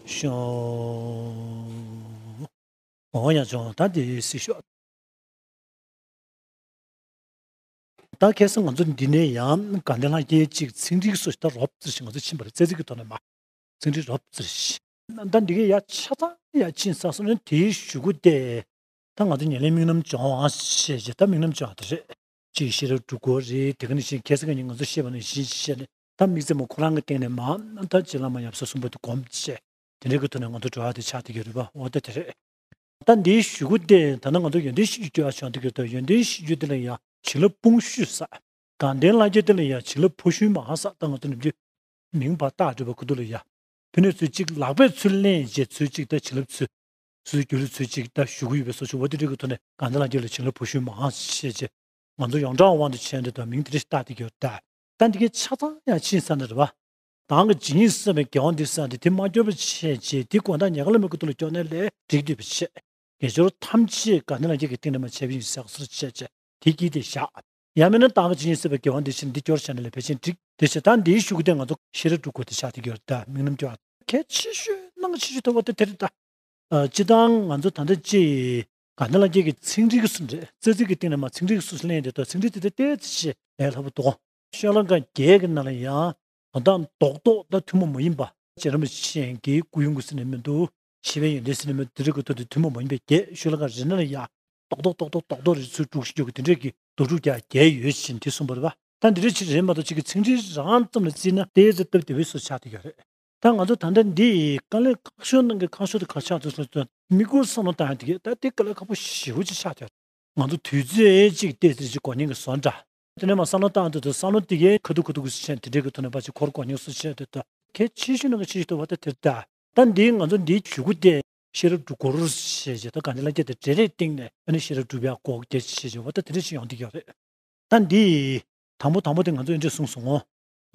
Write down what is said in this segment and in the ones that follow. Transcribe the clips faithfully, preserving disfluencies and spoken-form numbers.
ཤོག་འོ་ཡ་ཅོང་ད་དེ་སྲིད་ཤོག་ད་ཁ་སང་ང་ཚོ་འདི་ནས་ཡང་དགའ་ལྡན་ལྷ་རྒྱལ་གཅིག་ཚིག་འགྲིག་སོ་ཞིག་ད་རོབ་ཙམ་ཞིག་ང་ཚོ་ཕྱིན་པ་རེད། རྩེ་གཅིག་གི་ཐོག་ནས་མ་ཚིག་འགྲིག་རོབ་ཙམ་ཞིག་ད་འདི་གའི་ཡ་ཆ་ཚང་ཡ་ཕྱིན་ས་སོ་ནས་དེའི་གཞུག་གུ་དེ་ད་ང་ཚོ་ཉེར་ལེན་དམིགས་རྣམ་སྦྱོང་བ་ཞེས་བྱས། ད་དམིགས་རྣམ་སྦྱོང་བ་དེ་རེད། གཅིག་ཤེས་རབ་སྒྲུབ་དགོས་རེད། དེ་ག་ནང་བཞིན་ཁ་སང་ཉིན་ང་ཚོ་བཤད་པ་ནང་བཞིན་བྱས་ནས་ད་དམིགས་བརྩེ་མོ་ཁོ་རང་གི་སྟེང་ནས་མ་ད་རྗེ་བླ་མ་ཡབ་སྲས་གསུམ་པོ་དེ་སྒོམ་བྱས། དེ་འདྲའི་གི་ཐོག་ནས་ང་ཚོ་འགྲོ་ཡ་དེ་ཆགས་བསྡད་ཀྱི་རེད་པ། འོ་ད་དེ་རེད། ད་འདིའི་གཞུག་གུ་དེ་ད་ནང་ང་ཚོ་ཡོན་ཏན་གཞིར་གྱུར་བྱུང་འདུག་གི། ད་ཡོན་ཏན་གཞིར་གྱུར་དེ་ལ་ཡང་བྱིན་རླབས་སྤུངས་ཞུས་ས། དགའ་ལྡན་ལྷ་རྒྱལ་དེ་ལ་ཡང་བྱིན་རླབས་ཕོ་ཤུན་མ་ས། ད་ང་ཚོ་ནམ་རྒྱུན་མིང་བར་བཏགས་འགྲོ་བ་ཁུ་ཐུག་ལ་ཡ། ཕི་ནས་ཚུལ་གཅིག་ལག་པས་ཚུལ་ལེན་བྱས་ཚུལ་གཅིག་ད་བྱིན་རླབས་ཚུལ། ཚུལ་གྱུར་ཚུལ་གཅིག་ད་ཞུ་གི་ཡོད་པའི་སོ་ཞུ་བ་དེ་འདྲའི་གི་ཐོག་ནས་དགའ་ལྡན་ལྷ་རྒྱལ་ལ་བྱིན་རླབས་ཕོ་ཤུན་མ་ཞེས་བྱས། ང་ཚོ་ཡོངས་གྲགས་དབང་དུ་བྱས་འདི་དང་མིང་དེ་འདྲ་ཞིག་བཏགས་ཏེ་གྱུར་ད། ད་འདི་གའི་ཆ་ཚང་ཡང་ཕྱིན་ས་ན་རེད་བ། དང་གི་ཇི་སྙེད་བསགས་པའི་དགེ་བ་འདི་བསགས་ཏེ་དེ་མ་སྐྱོར་བར་བྱས་རྗེས་དེ་དགོན་བདག་ཉེ་དགའ་བླ་མའི་སྐུ་མདུན་ལ་སྐྱོར་ནས་ལས་འགྲིག་འདུས་པ་བྱས། དགེ་སྦྱོར་ཐམས་ཅད་དགའ་ལྡན་ལྷ་རྒྱལ་གྱི་སྟེང་ནས་མ་བྱས་པ་ཡིན་ཟེར་སོར་བྱས་བྱས་དེ་གྱིས་དེ་བཞག་ཡང་མིན་ན་དང་གི་ཇི་སྙེད་བསགས་པའི་དགེ་བ་འདི་བཞིན་འདི་སྐྱོར་བྱས་ནས་ལས་ཕལ་ཆེར་འགྲིག་དེ་བྱས། ད་འདིའི་གཞུག་གུ་དེ་ང་ཚོ་ཤེས་རབ་སྒྲུབ་དགོས་དེ་ཆགས་ཏེ་གྱུར་ད། དམིགས་རྣམ་སྐྱོར་བ་གལ་ཆེ་ཤོས་གནང་ཆེ་ཤོས་ཐོབ་པ་དེ་དེ་རེད་ད། ཨ། སྤྱི་བཏང་ང་ཚོ་ད་ལྟ་ཅི་དགའ་ལྡན་ལྷ་རྒྱལ་གྱི་ཚིག་འགྲིག་གི་སུ་འདྲ་རྩེ་གཅིག་གི་སྟེང་ནས་མ་ཚིག་འགྲིག་གི་སུ་ལེན་དེ་དང་ཚིག་འགྲིག་དེ་དེ་ཏོག་ཙམ་ཞིག་ལས་སླ་པོ་འདུག་ཤོ་ལོ་ཀ་བརྒྱད་ཀྱི་ནང་ལ་ཡང་དོན་དག་རྡོག་རྡོག་དང་ཐུན་མོང་མ་ཡིན་པ་རྗེ་རིན་པོ་ཆེ་གི་སྐུ་ཡོན་གྱི་ཟེར་ནས་མི་འདུག་ཆེ་བའི་ཡོན་ཏན་ཟེར་ནས་མི་འདུག་དེ་རིགས་ཀྱི་ཐོག་ཏུ་ཐུན་མོང་མ་ཡིན་པའི་བརྒྱད་ཤོ་ལོ་ཀ་རེ་ནང་ལ་ཡང་རྡོག་རྡོག་རྡོག་རྡོག་རྡོག་རྡོག་རེ་ཚུར་དཀྲུག་ཞིག་རྒྱུ་གི་དེ་འདྲས་ཀྱི་རྡོག་རྡོག་རྒྱག་བརྒྱད་ཡོད་ཅིང་དེ་གསུངས་པ་རེད་པ། ད་འདི་རེ་ཆེ་རེད་མ་གཏོགས་གཅིག་གི་ཚིག་འགྲིག་རང་ཙམ་ལ་བརྩིས་ན་ཏོག་ཙམ་སྟབས་བདེ་བའི་བཟོ་ཆགས་བསྡད་ཡོད་རེད། ད་ང་ཚོ་ད་ལྟ་འདི་དཀའ་ལས་ཁག་ཤོས་ནང་གི་ཁག་ཤོས་དེ་ག་ཆགས་འདུག་ཟེར་ན་དམིགས་ཡུལ་བསམ་བློ་བཏང་ཡ་དེ་གས་ད་དེ་དཀའ་ལས་ཁག་པོ་ཞེ་པོ་ཅིག་ཆགས་བསྡད་ཡོད་རེད། ང་ཚོ་དུས་ཚོད་ཅིག་ཏོག་ཙམ་ཅིག་འགོར་མཁན་གྱི་བཟོ་འདྲ། དེ་ནས་མར་བསམ་བློ་བཏང་དུས་དུ་བསམ་བློ་དེ་གས་ཁ་ཐུག་ཁ་ཐུག་གི་ཆེན་དེ་འདྲའི་གི་ཐོག་ནས་ཕར་ཅིག་འཁོར་དགོས་མཁན་སུ་ཆེན་དེ་ད་གལ་ཆེ་ཤོས་ནང་གི་ཆེ་ཤོས་དུ་བ་ད་དེ་ད། ད་འདི་ང་ཚོ་འདིའི་གཞུག་གུ་དེ་ཤེས་རབ་སྒྲུབ་དགོས་ཞེས་བྱས་ད་དགའ་ལྡན་ལྷ་རྒྱལ་དེ་འདྲ་རེ་སྟེང་ནས་ཨ་ནི་ཤེས་རབ་སྒྲུབ་ཡག་གོ་རྒྱ་ཆེ་ཆེ་བ་ད་དེ་འདྲ་ཞིག་ཡོང་གི་ཡོད་རེད། ད་འདི་དང་པོ་དང་པོ་དེ་ང་ཚོ་འདི་འདྲ་གསུངས་སོང་ངོ་།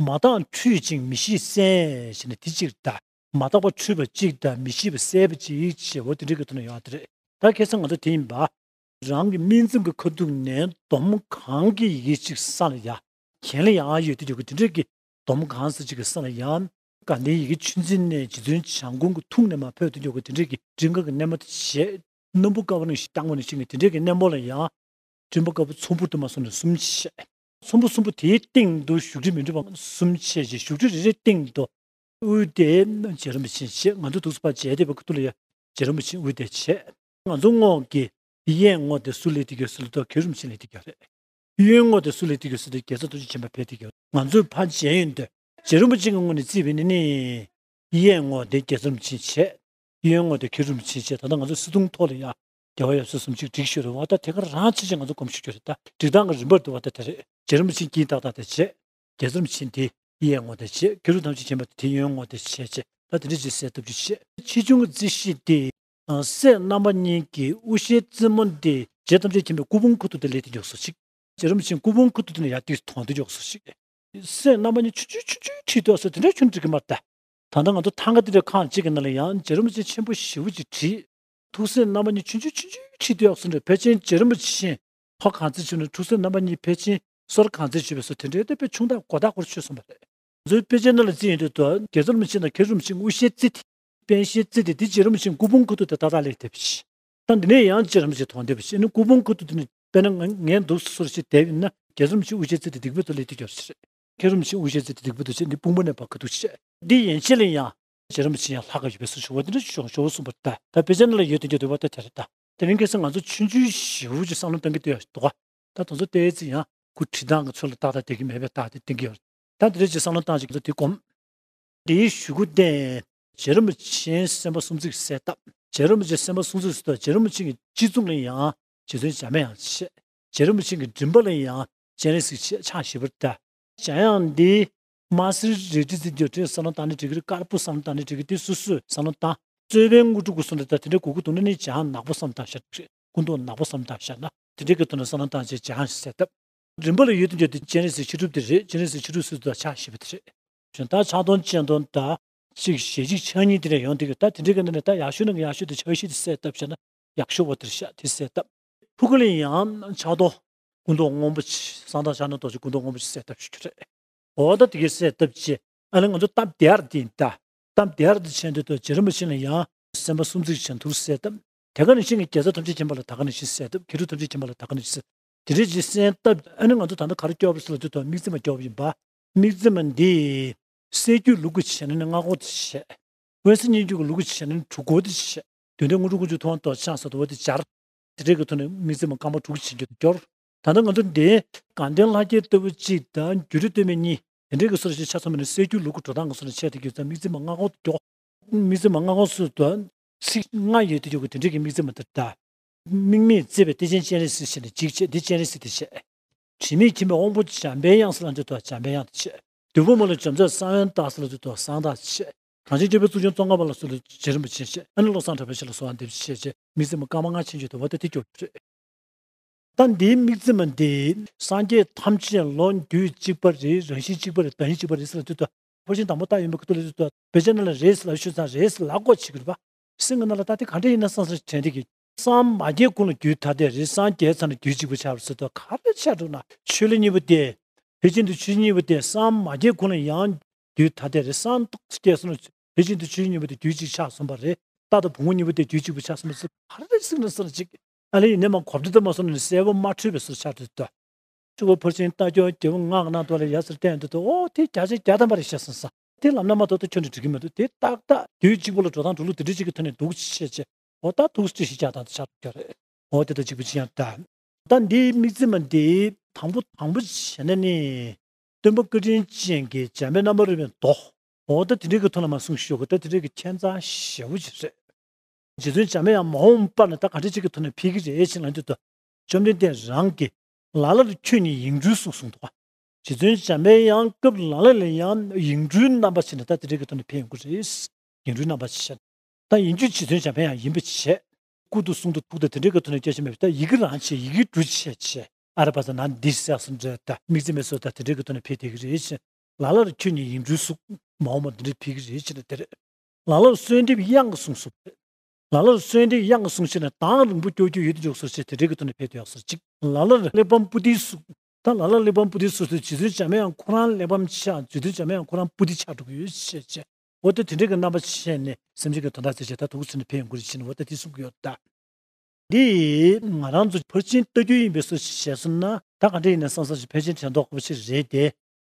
མ་དག་འཁྲུལ་ཅིང་མི་ཤེས་གསལ་ཞེས་ནས་དེ་གཅིག་ད། མ་དག་པ་འཁྲུལ་པ་གཅིག་དང་མི་ཤེས་པ་གསལ་པ་གཅིག་ཞེས་འོ་དེ་འདྲའི་གི་ཐོག་ནས་ཡོང་བ་དེ་རེད། ད་ཁ་སང་ང་ཚོ་དེ་ཡིན་པ། རང་གི་སྨིན་མཚམས་ཀྱི་ཁ་ཐུག་ནས་འདོམ་གང་གི་ཡི་གེ་གཅིག་ས་ལ་ཡ། གྱེན་ལ་ཡང་ཡོད་དེ་འཇོག་གི་དེ་འདྲས་ཀྱི་འདོམ་གང་ས་གཅིག་གི་ས་ལ་ཡ། དགའ་ལྡན་ཡི་གེ་ཆོས་འཛིན་ནས་རྗེ་བཙུན་བྱམས་མགོན་གྱི་ཐུགས་ནས་མ་འཕོས་དེ་འཇོག་གི་དེ་འདྲས་ཀྱི་མགྲིན་ཁ་གི་སྣེ་མོ་དེ་བྱས། སྣམ་བུ་དཀར་པོ་ནང་བཞིན་བཏང་བ་ནང་བཞིན་གྱི་དེ་འདྲས་ཀྱི་སྣེ་མོ་ལ་ཡང་། མགྲིན་པ་དཀར་པོ་ཚོམ་བུ་དུ་མ་སོང་ནས་གསུམ་བྱས། ཚོམ་བུ་གསུམ་པོ་དེའི་སྟེང་དུ་བཞུགས་ཁྲི་མི་འགྲུབ་པ་གསུམ་བྱས་ཀྱི་བཞུགས་ཁྲི་རེ་རེའི་སྟེང་དུ། དབུས་དེ་རྗེ་རིན་པོ་ཆེ་བྱས། ང་ཚོ་འདུག་སེ་ཕར་མཇལ་བསྡད་པའི་ཁ་ཐུག་ལ་ཡ། རྗེ་རིན་པོ་ཆེ་དབུས་དེ་བྱས། ང་ཚོ་རྔོག་གི་གཡས་རྔོག་དེ་སུ་སླེབས་ཏེ་ཡོད་ཟེར་ལབ་དུས་མཁན་རིན་པོ་ཆེ་སླེབས་ཏེ་ཡོད་རེད། གཡོན་རྔོག་དེ་སུ་སླེབས་ཏེ་ཡོད་ཟེར་དུས་རྒྱལ་ཚབ་རྡོ་རྗེ་འཆང་ཆེན་པོ་ཕེབས་ཏེ་ཡོད་རེད། ང་ཚོས་ཕར་མཇལ་ཡོང་དུས་རྗེ་རིན་པོ་ཆེ་གི་ངོས་ནས་བརྩིས་པ་ཡིན་ན་ནི། གཡས་རྔོག་དེ་རྒྱལ་ཚབ་རིན་པོ་ཆེ་བྱས། གཡོན་རྔོག་དེ་མཁན་རིན་པོ་ཆེ་བྱས། ད་ལྟ་ང་ཚོ་སིལ་སྡོང་ཐོག་ལ་ཡ། རྒྱལ་བ་ཡབ་སྲས་གསུམ་གཅིག་བསྒྲིགས་ཤོར་རེད་བ། ད་དེ་ག་རང་ཆེ་ཆེ་ང་ཚོ་སྒོམ་ཤོར་རྒྱུ་རེད། ད་སྒྲིག་སྟངས་ཀྱི་རིམ་པར་བསྡུ་བ་ད་དེ་རེད། རྗེ་རིན་པོ་ཆེ་དཀྱིལ་ཏག་ཏག་དེ་བྱས། རྒྱལ་ཚབ་རིན་པོ་ཆེ་དེ་གཡས་རྔོག་དེ་བྱས། མཁན་རིན་པོ་ཆེ་ཆེན་པོ་དེ་གཡོན་རྔོག་དེ་བྱས་བྱས། ད་དེ་འདྲ་ཅིག་གསལ་བཏབ་རྒྱུ་བྱས། ཆེ་ཆུང་གི་རྩིས་གཞི་དེ། སྲས་རྣམ་པ་གཉིས་ཀྱི་དབུ་ཞྭའི་རྩེ་མོ་དེ་རྗེ་ཐམས་ཅད་མཁྱེན་པའི་སྐུ་འབུམ་ཁ་ཐུག་དེ་སླེབས་ཏེ་འཇོག་སོ་ཞིག་རྗེ་རིན་པོ་ཆེ་སྐུ་འབུམ་ཁ་ཐུག་དེ་ནས་ཡར་ཏིག་ཐོན་ཏེ་འཇོག་སོ་ཞིག་སྲས་རྣམ་པ་གཉིས་ཆུང་ཆུང་ཆུང་ཆུང་ཁྲིད་འདུག་སོ་དེ་འདྲ་ཁྱོན་འགྲིག་གི་མ་རེད་ད། ད་ལྟ་ང་ཚོ་ཐང་ག་དེ་འདྲ་ཁག་ཅིག་གི་ནང་ལ་ཡང་རྗེ་རིན་པོ་ཆེ་ཆེན་པོ་ཞེ་པོ་ཅིག་བྲིས། ཐུགས་སྲས་རྣམ་པ་གཉིས་ཆུང་ཆུང་ཆུང་ཆུང་ཁྲིད་འདུག་སོ་འདྲ། ཕལ་ཆེར་རྗེ་རིན་པོ་ཆེ་ཕོ་གང་ཚད་བྱུང་ན་ཐུགས་སྲས་རྣམ་པ་གཉིས་ཕལ་ཆེར་སོར་གང་ཚད་བྱུང་བས་སོ་དེ་འདྲའི་དེ་དཔེ་ཆུང་དག་གོ་ད་སྐོར་ཆོད་སོང་བ་རེད། ང་ཚོའི་དཔེ་ཆའི་ནང་ལ་བརྩིས་ཡོང་དུས་ད་རྒྱལ་ཚབ་རིན་པོ་ཆེ་དང་མཁན་རིན་པོ་ཆེའི་དབུ་ཞྭའི་རྩེ་དེ། པཎ་ཞྭའི་རྩེ་དེ་དེ་རྗེ་རིན་པོ་ཆེའི་སྐུ་འབུམ་ཁ་ཐུག་དེ་ཏག་ཏག་སླེབས་བསྡད་པ་ཞིག་ད་འདི་ནས་ཡང་རྗེ་རིན་པོ་ཆེ་མཐོང་བསྡད་པ་ཞིག་ནི་སྐུ་འབུམ་ཁ་ཐུག་དེ་ནི་དཔེར་ན་ང་ངས་འདུག་སེ་སོར་ཞིག་བསྡད་ཡིན་ན་རྒྱལ་ཚབ་རིན་པོ་ཆེའི་དབུ་ཞྭའི་རྩེ་དེ་སྡིག་པའི་ཐོག་སླེབས་བསྡད་ཀྱི་ཡོད་རེད། མཁན་རིན་པོ་ཆེའི་དབུ་ཞྭའི་རྩེ་དེ་སྡིག་པའི་ཐོག་བྱས་འདི་དཔུང་པ་ནས་ཕར་ཁ་ཐུག་བྱས། འདི་ཡན་ཆད་ལ་ཡང་རྗེ་རིན་པོ་ཆེ་ཡང་ལྷག་ག་ཡོད་པའི་བཟོ་ཞིག་འོ་དེ་འདྲ་ཞིག་ཞོག་ཞོག་གསུངས་པ་རེད་ད། ད་དཔེ་ཆ་ནང་ལ་ཡོད་དེ་འདྲ་འདུག་པ་ད་དེ་རེད་ད། དེ་རིང་ཁ་སང་ང་ཚོ་ཆུང་ཆུང་ཞེ་པོ་ཅིག་བསམ་བློ་གཏང་གི་འདུག་ཡ་འདུག་ག་ད་དེ་ཚོ་ཏོག་ཙམ་ཡང་ཁོ་བྲིས་སྟངས་ཀྱི་ཚུལ་ལ་ཏག་ཏག་བསྡད་ཀྱི་མེད་པའི་རྟགས་དེ་བསྟན་གྱི་ཡོད་རེད། ད་དེ་འདྲ་ཅིག་བསམ་བློ་བཏང་ཅིག་ང་ཚོ་དེ་སྒོམ། དེའི་གཞུག་གུ་བརྟེན། རྗེ་རིན་པོ་ཆེའི་སེམས་དཔའ་སུམ་བརྩེགས་གསལ་བཏབ། རྗེ་རིན་པོ་ཆེའི་སེམས་དཔའ་སུམ་བརྩེགས་སུ་རྗེ་རིན་པོ་ཆེ་གི་སྤྱི་གཙུག་ལ་ཡང་རྗེ་བཙུན་འཇམ་དབྱངས་བྱས། རྗེ་རིན་པོ་ཆེ་གི་མགྲིན་པ་ལ་ཡང་སྤྱན་རས་གཟིགས་བྱས་ཕྱག་བཞི་པར་བལྟ། འཇམ་དབྱངས་འདི་དམར་སེར་རལ་གྲི་འཛིན་གྱི་སྤྲིན་བསམ་བློ་བཏང་ནས་འགྲིག་གི་རེད། དཀར་པོ་བསམ་བློ་བཏང་ནས་འགྲིག་གི་དེ་སོ་སོས་བསམ་བློ་བཏང་། རྩོད་པའི་དངོས་གྲུབ་སྐུ་གསུམ་ལ་ད་དེ་འདྲའི་དགོས་མཁོ་འདུག་ན་ནི་འཇམ་དབྱངས་ནག་པོ་བསམ་བློ་བཏང་བཞག་རེད། སྐུ་མདོག་ནག་པོ་བསམ་བློ་བཏང་བཞག་ན་དེ་འདྲའི་གི་ཐོག་ནས་བསམ་བློ་བཏང་བྱས་འཇམ་དབྱངས་ཞེས་གསལ་བཏབ། མགྲིན་པ་ལ་ཡོད་དུ་འཇོག་དེ་སྤྱན་རས་གཟིགས་ཕྱི་སྒྲུབ་དེ་རེད། སྤྱན་རས་གཟིགས་ཕྱི་སྒྲུབ་དང་ཕྱག་བཞི་པ་དེ་རེད། གཞན་དག་ཕྱག་སྟོང་སྤྱན་སྟོང་དང་གཅིག་ཞལ་གཅིག་ཕྱག་གཉིས་དེ་འདྲ་ཡོང་དུས་ད་དེ་འདྲའི་གི་ནང་ནས་ད་ཡག་ཤོས་ནང་གི་ཡག་ཤོས་དེ་ཕྱག་བཞི་དེ་གསལ་བཏབ་བྱས་ན་ཡག་ཤོས་པོ་དེ་རེད་ཤག་དེ་གསལ་བཏབ། ཕུག་གུ་ལ་ཡང་ཕྱག་རྡོར་སྐུ་མདོག་སྔོན་པོ་ཅིག་གསང་བདག་ཕྱག་ན་རྡོ་རྗེ་སྐུ་མདོག་སྔོན་པོ་ཅིག་གསལ་བཏབ་ཞུ་རྒྱུ་རེད། འོ་ད་དེ་གའི་གསལ་བཏབ་བྱས་ཨ་ལས་ང་ཚོ་སྟབས་བདེ་ཡར་བསྟན་ད། གཏམ་དེ་ཡར་དུ་ཕྱིན་དུས་ད་རྗེ་རིན་པོ་ཆེ་ལ་ཡང་སེམས་པ་སུམ་བརྩེགས་ཆེན་ཐུགས་སྲས་སྟབས། དེ་ག་ནང་བཞིན་གྱི་རྒྱལ་ཚབ་ཐམས་ཅད་མཁྱེན་པ་ལ་ད་ག་ནང་བཞིན་སྲས་སྟབས། མཁས་གྲུབ་ཐམས་ཅད་མཁྱེན་པ་ལ་ད་ག་ནང་བཞིན་སྲས། དེ་འདྲ་ཅིག་སྲས་སྟབས། ཨ་ནི་ང་ཚོ་ད་ལྟ་ག་རེ་སྐྱོར་བ་ཟེར་ལ་དུས་ད་དམིགས་བརྩེ་མ་སྐྱོར་བ་ཡིན་པ། དམིགས་བརྩེ་མ་འདི་གསེར་འགྱུར་ལུགས་ཀྱི་བྱས་ན་ནི་སྔ་གོང་དུ་བྱས། དབེན་ས་སྙན་བརྒྱུད་ཀྱི་ལུགས་ཀྱི་བྱས་ན་ནི་དྲུག་གོང་དུ་བྱས། དོན་ལྡན་དངོས་གྲུབ་དཀོན་མཆོག་ཐུབ་དབང་རྡོ་རྗེ་འཆང་ཟེར་དུས་འོ་དེ་སྦྱར། དེ་འདྲའི་གི་ཐོག་ནས་དམིགས་བརྩེ་མ་རྐང་པ་དྲུག་ཕྱིན་རྒྱུ་དུ་སྐྱོར། ད་ལྟ་ང་ཚོ་འདི་དགའ་ལྡན་ལྷ་བརྒྱའི་ལྟ་བུ་གཅིག་དང་སྒྱུ་འཕྲུལ་སྟོད་སྨད་གཉིས། དེ་འདྲའི་གི་སོར་ཞིག་ཆ་ཚང་མ་ནི་གསེར་འགྱུར་ལུགས་ཀྱི་འགྲོ་སྟངས་ཀྱི་སོར་ནས་ཆད་དེ་གི་ཙམ་དམིགས་བརྩེ་མ་སྔ་གོང་དུ་སྐྱོར། དམིགས་བརྩེ་མ་སྔ་གོང་སུ་དང་ཚིག་ལྔ་ཡོད་དེ་ཡོད་གི་དེ་འདྲའི་གི་དམིགས་བརྩེ་མ་དེ་ལྟ། དམིགས་མེད་བརྩེ་བའི་གཏེར་ཆེན་སྤྱན་རས་གཟིགས་ཞེས་ནས་འཇིགས་བྱེད་འདི་སྤྱན་རས་གཟིགས་དེ་བྱས། དྲི་མེད་མཁྱེན་པའི་དབང་པོ་འཇམ་པའི་དབྱངས་ཟེར་ལ་འདི་ལྟར་འཇམ་པའི་དབྱངས་དེ་བྱས། བདུད་པོ་མོ་ལ་འཇོམས་མཛད་གསང་བའི་བདག་ཟེར་ལ་འདི་ལྟར་གསང་བདག་བྱས། གངས་ཅན་སྐྱོབ་པའི་གཙུག་ཆུང་ཙོང་ཁ་པ་ལ་སོགས་ལ་རྗེ་རིན་པོ་ཆེ་བྱས། ཨ་ནི་བློ་བཟང་གྲགས་པའི་ཞལ་ལ་གསོལ་བ་འདེབས་ཞེས་བྱས། དམིགས་བརྩེ་མ་སྐར་མ་ལྔ་ཕྱིན་བྱས་དུ་བ་ད་དེ་སྐྱོབ་རྒྱུ་རེད། ད་འདིའི་དམིགས་བརྩེ་མ་འདི་སངས་རྒྱས་ཐམས་ཅད་ལོ་དུས་གཅིག་པ་རེད། རང་བཞིན་གཅིག་པ་རེད། བདག་ཉིད་གཅིག་པ་རེད་ཟེར་ལ་འདི་ལྟར་ཕར་ཕྱིན་དང་པོ་བཏགས་ཡོད་པའི་ཁ་ཐུག་ལ་འདི་ལྟར་བེད་སྤྱོད་ནང་ལ་རེད་ཟེར་ལ་ཤོད་ཙང་རེད་ཟེར་ལ་ལྐོག་བྱེད་ཀྱི་རེད་པ། སེམས་ཀྱི་ནང་ལ་ད་དེ་ག་འདྲ་ཡིན་ན་བསམ་བསམ་དྲན་དེ་གི། སངས་མ་རྒྱས་གོང་ལ་དུས་ཐ་དད་རེད། སངས་རྒྱས་ཚར་ན་དུས་གཅིག་པ་ཆགས་པ་ཟེར་དུས་ག་རེ་ཆགས་འགྲོ་ན། ཆོས་ལ་གཉིས་པོ་སྟེ། དེ་བཞིན་དུ་ཆོས་གཉིས་པོ་སྟེ། སངས་མ་རྒྱས་གོང་ལ་ཡང་དུས་ཐ་དད་རེད། སངས་རྟོགས་སུ་སྐྱེས་སོང་ན་དེ་བཞིན་དུ་ཆོས་གཉིས་པོ་སྟེ་དུས་གཅིག་ཆགས་སོང་བ་རེད། རྟག་ཏུ་བུ་མོ་གཉིས་པོ་སྟེ་དུས་གཅིག་པུ་ཆགས་སོང་བ་ཟེར་ག་རེ་གཟིགས་ན་ཟེར་ཅིག། ཨ་ལས་ཡིན་ནའི་མ་གོ་བསྡུར་དུ་མ་སོང་ན་ནི་གསལ་པོ་མ་འཕྲོད་པའི་བཟོ་ཆགས་འགྲོ་དུས། གཅིག་པོ་ཕར་ཕྱིན་ལྟ་སྐྱོང་རྒྱལ་པོ་ལྔ་གི་ནང་དུ་ལ་ཡ་ཟེར་བསྟན་འདུག་ཏོ། ཨོ་དེ་བརྒྱ་ཆ་བརྒྱ་ཐམ་པ་རེད་ཤག་བསམ་ས། དེ་ལབ་ན་མ་གཏོགས་ད་ཁྱོན་ནས་འགྲིག་གི་མི་འདུག། དེ་ཏག་ཏག་དུས་གཅིག་པུ་ལ་འགྲོ་སྟངས་འགྲོ་ལུགས་དེ་འདྲ་ཅིག་གི་ཐོག་ནས་འདུག་བྱས་བྱས། ཨོ་ད་འདུག་སེ་བྱས་ཀྱང་ད་ཆགས་ཀྱི་རེད། ཨོ་དེ་ལྟར་གཅིག་པུ་ཅི་ཡང་ལྟ། ད་འདིའི་དམིགས་བརྩེ་མ་འདི་དང་པོ་དང་པོ་བྱས་ན་ནི། སྟོན་པ་བཀའ་དྲིན་ཅན་གྱི་འཇམ་པའི་རྣམ་པར་རོལ་པའི་མདོ། ཨོ་ད་དེ་འདྲའི་གི་ཐོག་ལ་མ་གསུངས་ཤོག་གི། ད་དེ་འདྲའི་གི་ཁྱད་མཚར་ཞེ་པོ་ཅིག་རེད། རྗེ་བཙུན་འཇམ་པའི་དབྱངས་མ་འོངས་པ་ན་ད་ག་འདྲ་ཅིག་གི་ཐོག་ནས་ཕེབས་ཀྱི་རེད་ཅེས་ལབ་དུས། བཅོམ་ལྡན་འདས་རང་གིས་ལ་ལར་ཁྱོད་ཉིད་ཡིག་འབྲུར་ཟུག་གསུངས་འདུག་ག། རྗེ་བཙུན་འཇམ་པའི་དབྱངས་སྐབས་ལ་ལ་ལ་ཡང་ཡིག་འབྲུའི་རྣམ་པ་ཅན་ནས་ད་དེ་འདྲའི་གི་ཐོག་ནས་ཕེབས་ཡོང་གི་རེད། ཡིག་འབྲུའི་རྣམ་པ་ཅན། ད་ཡིན་རྒྱུ་རྗེ་བཙུན་འཇམ་པའི་དབྱངས་ཡིན་པ་བྱས། སྐུ་གདུང་གསུང་གདུང་ཐུགས་དང་དེ་འདྲའི་གི་ཐོག་ནས་སྐྱེ་ཞིང་མེད་པ། ད་ཡི་གེ་རང་བྱས། ཡི་གེ་འབྲུ་བྱས་བྱས། ཨ་ར་པ་ཙ་ན་འདི་ཟེར་སོང་འདྲ། ད་དམིགས་བརྩེ་མའི་སོ་ད་དེ་འདྲའི་གི་ཐོག་ནས་ཕེབས་བསྡད་ཀྱི་རེད་ཅེས། ལ་ལར་ཁྱོད་ཉིད་ཡིག་འབྲུར་ཟུག། མ་འོངས་པ་འདི་འདྲའི་ཕེབས་ཀྱི་རེད་ཅེས་ན་དེ་རེད། ལ་ལར་གསོལ་འདེབས་དབྱངས་ཀྱིས་གསུངས་སོ། ལ་ལར་གསོལ་འདེབས་དབྱངས་ཀྱིས་གསུངས་ཞེ་ན་གདངས་རིང་པོ་ཀྱོག་ཀྱོག་ཡོད་དུ་འཇུག་སོ་ཞེས་དེ་འདྲའི་གི་ཐོག་ནས་ཕེབས་བསྡད་ཡོད་སོ་ཅིག། ལ་ལར་གླེགས་བམ་པོ་ཏི་ཟུག། ད་ལ་ལར་གླེགས་བམ་པོ་ཏི་ཟུག་ཟེར་རྗེ་བཙུན་འཇམ་དབྱངས་ཁོ་རང་གླེགས་བམ་ཆགས། རྗེ་བཙུན་འཇམ་དབྱངས་ཁོ་རང་པོ་ཏི་ཆགས་འགྲོ་གི་ཡོད་ཅེས་བྱས། འོ་ད་དེ་འདྲའི་གི་རྣམ་པ་ཅན་ནས་སེམས་ཅན་གྱི་དོན་དག་མཛད་བྱས་ད་དུག་ཟེར་ནས་ཕན་ཡོན་དགོས་རེད་ཅེས་ནས་འོ་ད་དེ་གསུང་གི་ཡོད་ད། འདི་ང་རང་ཚོ་ཕར་ཕྱིན་ལྟ་རྒྱུ་ཡིན་པའི་བཟོ་ཞིག་བྱས་སོང་ན་ད་ག་འདྲ་ཡིན་ནས་བསམ་བསམ་ཞིག་ཕལ་ཆེར་དྲན་རྟོགས་དགོས་པ་ཞིག་རེད་དེ།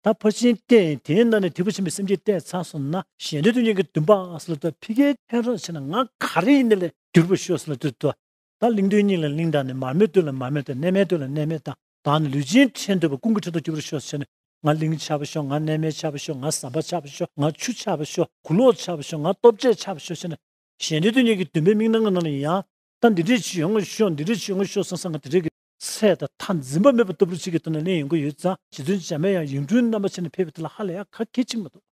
ད་ཕར་ཕྱིན་བལྟས་དེའི་ནང་ནས་དད་པ་ཆེན་པོའི་སེམས་བསྐྱེད་བལྟས་ཚར་སོང་ན་གཞན་དོན་དུ་གཉེར་གྱི་འདུན་པ་ཟེར་ལ་ད་ཕི་ཀའི་ཕན་རོགས་བྱས་ན་ང་ག་རེ་ཡིན་ནས་ལས་འགྱུར་བ་ཤོག་ཟེར་ལ་དུས་དུ། ད་གླིང་དོན་གཉིས་ལ་གླིང་དང་ནི་མར་མེའི་དོན་ལ་མར་མེ་དང་གནས་མལ་དོན་ལ་གནས་མལ་དང་། ད་ནི་ལུས་ཅན་ཕྲན་འདོད་པ་ཀུན་གྱི་ཕྲན་དུ་གྱུར་པར་ཤོག་ཟེར་ནས། ང་གླིང་ཆགས་པར་ཤོག། ང་གནས་མལ་ཆགས་པར་ཤོག། ང་ཟམ་པ་ཆགས་པར་ཤོག། ང་ཆུ་ཆགས་པར་ཤོག། གོས་ལོག་ཆགས་པར་ཤོག། ང་ལྟོ་ཆས་ཆགས་པར་ཤོག་ཟེར་ནས། གཞན་དོན་དུ་གཉེར་གྱི་འདུན་པའི་དམིགས་སྣང་གི་ནང་ལ་ཡང་། ད་འདི་འདྲས་ཅིག་ཡོང་ངོ་ཤོག། འདི་འདྲས་ཅིག་ཡོང་ངོ་ཤོག་བསམ་བསམ་ང་དེ་འདྲས་ཀྱི་ཚད་དང་མཐའ་འཛིན་པ་མེད་པ་ལྟ་བུ་ཅིག་གི་ཐོག་ནས་གླེང་ཡོང་གི་ཡོད་ཙང་། རྗེ་བཙུན་འཇམ་པའི་དབྱངས་ཡིག་འབྲུའི་རྣམ་པ་ཅན་ནས་ཕེབས་པ་དེ་ལ་ཧ་ལས་ཡ་ག་གེ་ཅིག་མི་འདུག།